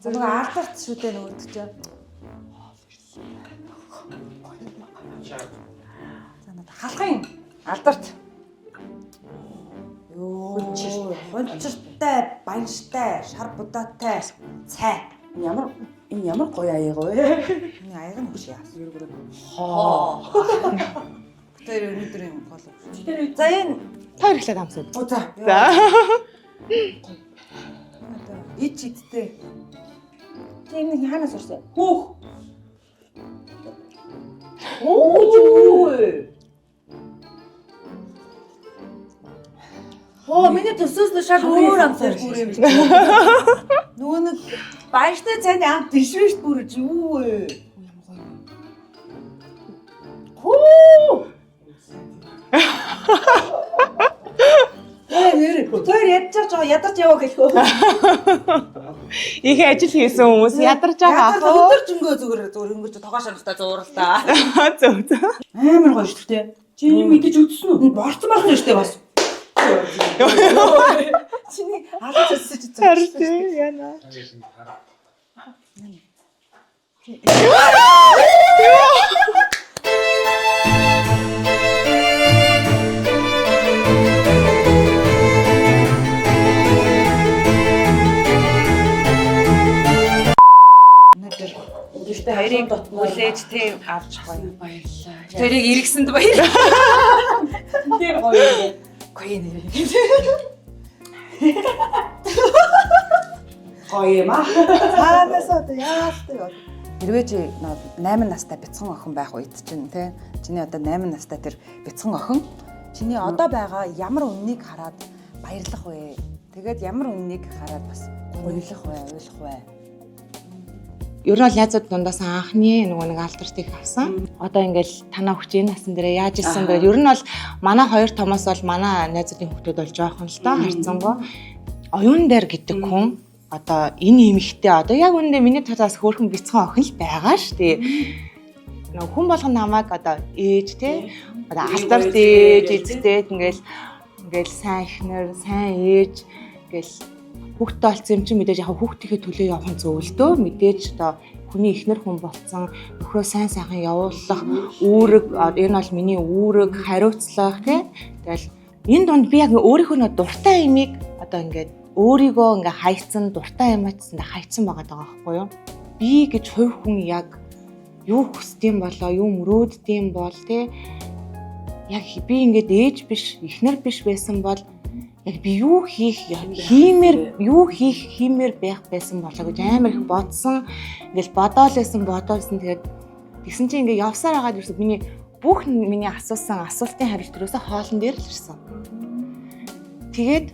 За нөгөө алдарт шүү дээ нөгөөд чинь. За надад халахын алдарт. Йоо, хунчиртай, банштай, шар будаатай цай. Ямар энэ ямар гоё аяга вэ? Энэ аяг нь хөш яа. Хоо. Тэр өнөөдрийн гол. За энэ Та хоёр эхлээд амсаад. Оо за. За. Ич идтэй. Чи энэ хаанаас урсан? Хүүх. Оо. Оо миний төсөөс нь шал өөр амсаар бүр юм. Нөгөө нэг баяртай цайны амт биш биш бүр юу вэ? Хүү. Ээ нэр тэр ядчих жоо ядарч яваа гэлхөө. Их ажил хийсэн хүмүүс ядарч байгаа. Ядарч өдөр жөнгөө зүгээр зүгээр өнгөрч тогоо шармстай зуурал та. Зөв зөв. Амар гоё шүү дээ. Чи юм идэж үзсэн үү? Борцсон болсон шүү дээ бас. Чиний алж өсөж Харин тий яна. Өнөөдөр Гэхдээ хоёрыг хүлээж тийм авч гоё. Баярлалаа. Тэрийг эргэсэнд баярлалаа. Тэр гоё юм. Гоё нэр. Гоё юм аа. Цаанаас одоо яалтай бол. Хэрвээ чи 8 настай бяцхан охин байх үед чинь тий чиний одоо 8 настай тэр бяцхан охин чиний одоо байгаа ямар үннийг хараад баярлах вэ? Тэгээд ямар үннийг хараад бас гуйлах вэ, уйлах вэ? Ер нь бол найзууд дундаас анхны нөгөө нэг алдарт их авсан. Одоо ингээл танаа хүч энэ насан дээрээ яаж исэн бэ? Ер нь бол манай хоёр томоос бол манай найзуудын хүүхдүүд бол жоохон л доо харьцангуй. Оюун дээр гэдэг хүн одоо энэ эмэгтэй одоо яг үүндээ миний талаас хөөрхөн бяцхан охин л байгаа шүү дээ. Нөгөө хүн болгон намайг одоо ээж те одоо алдарт ээж эзэгтэй ингээл ингээл сайн эхнэр, сайн ээж ингээл хүүхдтэй болсон юм чинь мэдээж яг хүүхдийнхээ төлөө явах нь зөв л дөө мэдээж одоо хүний эхнэр хүн болцсон нөхрөө сайн сайхан явуулах үүрэг энэ бол миний үүрэг хариуцлага тий тэгэл энэ дунд би яг өөрийнхөө нөө дуртай имийг одоо ингээд өөрийгөө ингээ хайцсан дуртай юм атсан хайцсан байгаа даа байхгүй юу. Би гэж хувь хүн яг юу хүсдэм болоо, юу мөрөөддөм бол те яг би ингээд ээж биш, эхнэр биш байсан бол яг би юу хийх хиймээр юу хийх хиймээр байх байсан болоо гэж амар их бодсон. Ингээл бодоол байсан, бодоолсон. Тэгээд тэгсэн чинь ингээд явсаар хагаад ерөөсөө миний бүх миний асуусан асуултын хариулт ерөөсөө хоолн дээр л ирсэн. Тэгээд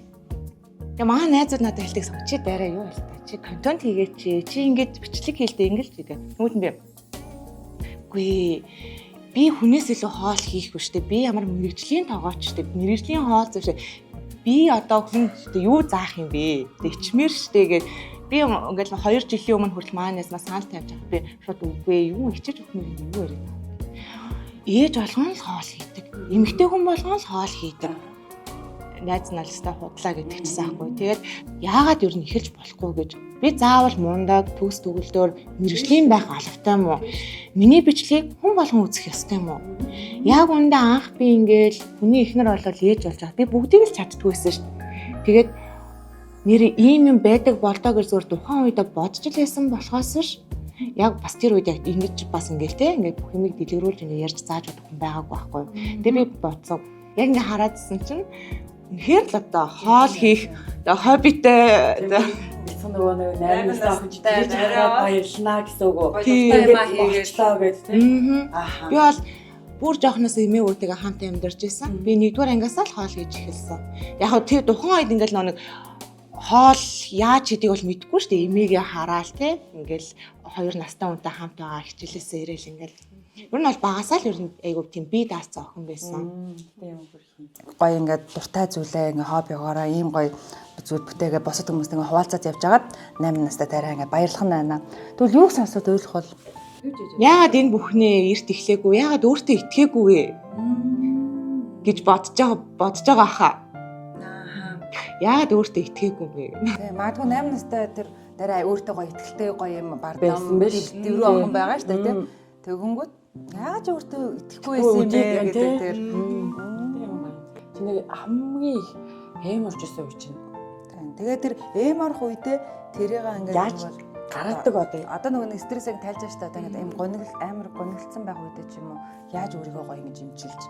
тэгээ манай найзууд надад хэлдэг сан чи дараа юу байл та чи контент хийгээч чи ингээд бичлэг хийлдэ ингээл гэдэг. Тэгмүүд нь би үгүй би хүнээс илүү хоол хийхгүй штэ би ямар мэрэгжлийн тогооч штэ мэрэгжлийн хоол зөв штэ би одоо хүн юу заах юм бэ тэг ичмэр штэ гэд би ингээл 2 жилийн өмнө хүртэл манай найз маа санал тавьж байгаа би шууд үгүй юу ичиж өгөх юм юу яриад байгаа. Ээж болгон л хоол хийдэг. Эмэгтэй хүн болгон л хоол хийдэг. Найз нь алстаа худлаа гэдэг чийсэн аахгүй. Тэгээд яагаад ер нь эхэлж болохгүй гэж. Би заавал мундаг, төгс төгөлдөөр мэрэгжлийн байх албатай юм уу? Миний бичлэгийг хүн болгон үзэх ёстой юм уу? Яг үндэ анх би ингээл хүний эхнэр болол ээж болж байгаа. Би бүгдийг л чаддгүй байсан шүү дээ. Тэгээд нэр ийм юм байдаг болдоо гэж зүгээр тухайн үедээ бодож л байсан болохоос ш яг бас тэр үед яг ингэж бас ингээл те ингээд бүх юмыг дэлгэрүүлж ингээд ярьж зааж өгөх хүн байгаагүй байхгүй. Тэгээ би бодсон. Яг ингээд хараадсэн чинь үнэхээр л одоо хоол хийх хоббитэй бяцхан нөгөө нэг 8 настай охин чи тэгэж хараад баярлнаа гэсэн үг үү? Тийм гээд тийм. Би бол бүр жоохноос эмээ өвтэйгээ хамт амьдарч байсан. Би нэгдүгээр ангиасаа л хоол хийж эхэлсэн. Яг хөө тэр тухайн үед ингээл нэг хоол яаж хийдгийг бол мэдэхгүй шүү дээ. Эмээгээ хараал те. Ингээл хоёр настай хүнтэй хамт байгаа хичээлээсээ ирээл ингээл. Ер нь бол багасаа л ер нь айгуу тийм бие даацсан охин байсан. Тийм бүр хин. Гоё ингээд дуртай зүйлээ ингээд хоббигоороо ийм гоё зүйл бүтээгээ бусад хүмүүст ингээд хуваалцаад явж байгаад 8 настай тарай ингээд баярлах нь байна. Тэгвэл юуг сонсоод ойлгох бол яагаад энэ бүхнээ эрт эхлээгүй, яагаад өөртөө итгээгүй вэ гэж бодож байгаа хаа. Яагаад өөртөө итгээгүй вэ? Тийм, магадгүй 8 настай тэр дараа өөртөө гоё итгэлтэй гоё юм Байсан бардам биш. дэврүү охин байгаа шүү дээ тийм. Тэгэнгүүт яагаад ч өөртөө итгэхгүй байсан юм бэ гэдэг тэр. Тийм гоё. Чи нэг хамгийн их эм орж исэн үе чинь. Тийм. Тэгээ тэр эм орох үедээ тэрийг ингээд Яаж гаргадаг одоо? Одоо нөгөө нэг стрессийг тайлж байгаа шүү дээ. Одоо ингээд эм гонигл амар гониглцсан байх үедээ ч юм уу яаж өөрийгөө гоё ингэж имчилж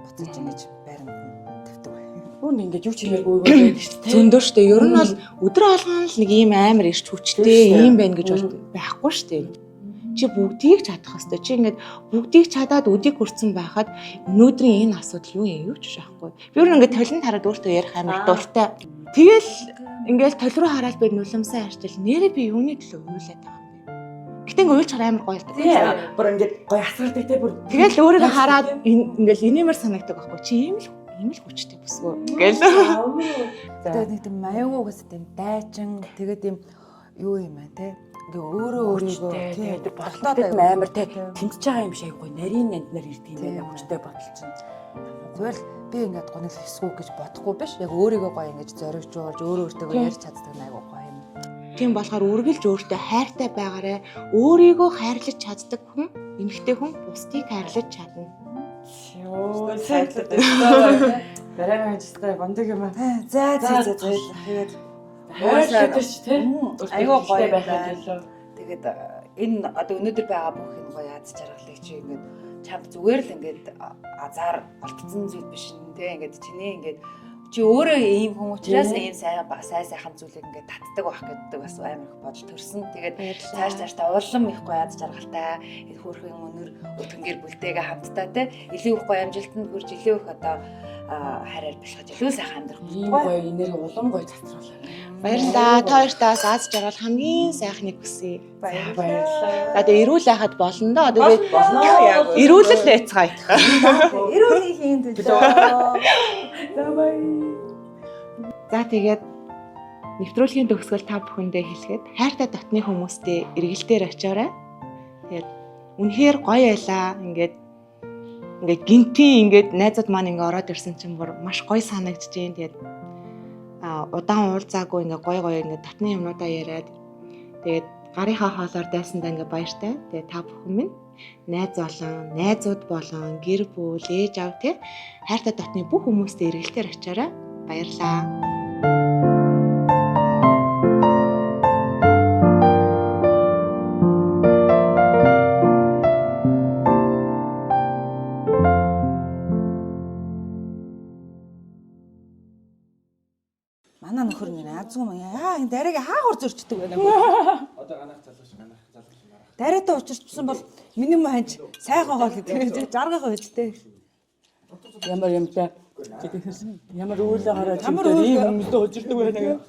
буцаж ингэж байранд нь тавьдаг вэ? Өөр нэг ингэж юу ч хиймээргүй байдаг шүү дээ. Зөндөө шүү дээ. Ер нь бол өдөр болгон л нэг ийм амар ирч хүчтэй ийм байна гэж бол байхгүй шүү дээ. Чи бүгдийг чадах хэвээр. Чи ингээд бүгдийг чадаад өдийг хүрсэн байхад өнөөдрийн энэ асуудал юу юм юу ч шаахгүй. Би ер нь ингээд толинд хараад өөртөө ярих амар дуртай. Тэгэл ингээд тол руу хараад би нулимсаа харчил нэрээ би юуны төлөө уйлаад байгаа юм бэ? Гэтэ ингээд уйлж хараа амар гоё л Тийм. Бүр ингээд гоё асгардаг те бүр. Тэгэл өөрийгөө хараад ингээд инээмэр санагдаг байхгүй. Чи ийм л хүчтэй бүсгүй гэл. Тэгээд нэг тийм маягүй гэсэн тийм дайчин тэгээд тийм юу юм бэ те ингээ өөрөө өөрийгөө тийм тэр бодолтой амар те тэмцэж байгаа юм шиг айгүй нарийн нанднаар ирдэг юм байна хүчтэй бодол чинь. Зүгээр л би ингээд гонигл хийсгүй гэж бодохгүй биш. Яг өөрийгөө гоё ингэж зоригжуулж өөрөө өөртөө ярьж чаддаг нь айгүй гоё юм. Тийм болохоор үргэлж өөртөө хайртай байгаарэ. Өөрийгөө хайрлаж чаддаг хүн, эмэгтэй хүн бусдыг хайрлаж чадна. Йоо, сайтлаад байна. Дараа мэнчтэй бондог юм аа. За за за тэгээд хайрлаад ш тэ. Айгүй гоё байхад илүү. Тэгээд энэ одоо өнөөдөр байгаа бүх энэ гоё аз жаргалыг чи ингээд чамд зүгээр л ингээд азар олдсон зүйл биш нэ тэ ингээд чиний ингээд чи өөрөө ийм хүн учраас ийм сайн сайн сайхан зүйлийг ингээд татдаг байх гэдэг бас амар их бодол төрсөн. Тэгээд цааш цаашдаа улам их гоё аз жаргалтай хөөрхөн өнөр өтгөн гэр бүлтэйгээ хамтдаа те илүү их гоё амжилтанд хүрч илүү их одоо хараар бэлхэж илүү сайхан амьдрах ийм гоё энерги улам гоё цацруулаа. Баярлалаа. Та хоёртаас аз жаргал хамгийн сайхныг хүсье. Баярлалаа. За тэгээ эрүүл байхад болно доо. Тэгээд Болно. Эрүүлэл байцгаая. Эрүүл хийн төлөө. За баяр. За тэгээд нэвтрүүлгийн төгсгөл та бүхэндээ хэлэхэд хайртай дотны хүмүүстэй эргэлдээр очиорой. Тэгээд үнэхээр гоё байлаа. Ингээд гинтийн ингээд найзууд маань ингээд ороод ирсэн чинь бүр маш гоё санагдаж байна. Тэгээд удаан уулзаагүй ингээд гоё гоё ингээд дотны юмнуудаа яриад тэгээд гарынхаа хоолоор дайсандаа ингээд баяртай. Тэгээд та бүхэн минь найз болон найзууд болон гэр бүл, ээж аав тий хайртай дотны бүх хүмүүстэй эргэлдээр очиорой. Баярлалаа. Манай нөхөр нэ азгүй юм. Яа энэ дарайг хаагур зөрчдөг байна. Одоо ганах залгаж ганах залгаж марах. Дарайтай учирчсан бол миний муу ханч сайхан хоол гэдэг. Жаргах үстэй. Ямар юмтай. Ямар үүлээ гараад Ямар чимтэй ийм үүлээ. хүмүүстэй учирдаг байна гэх.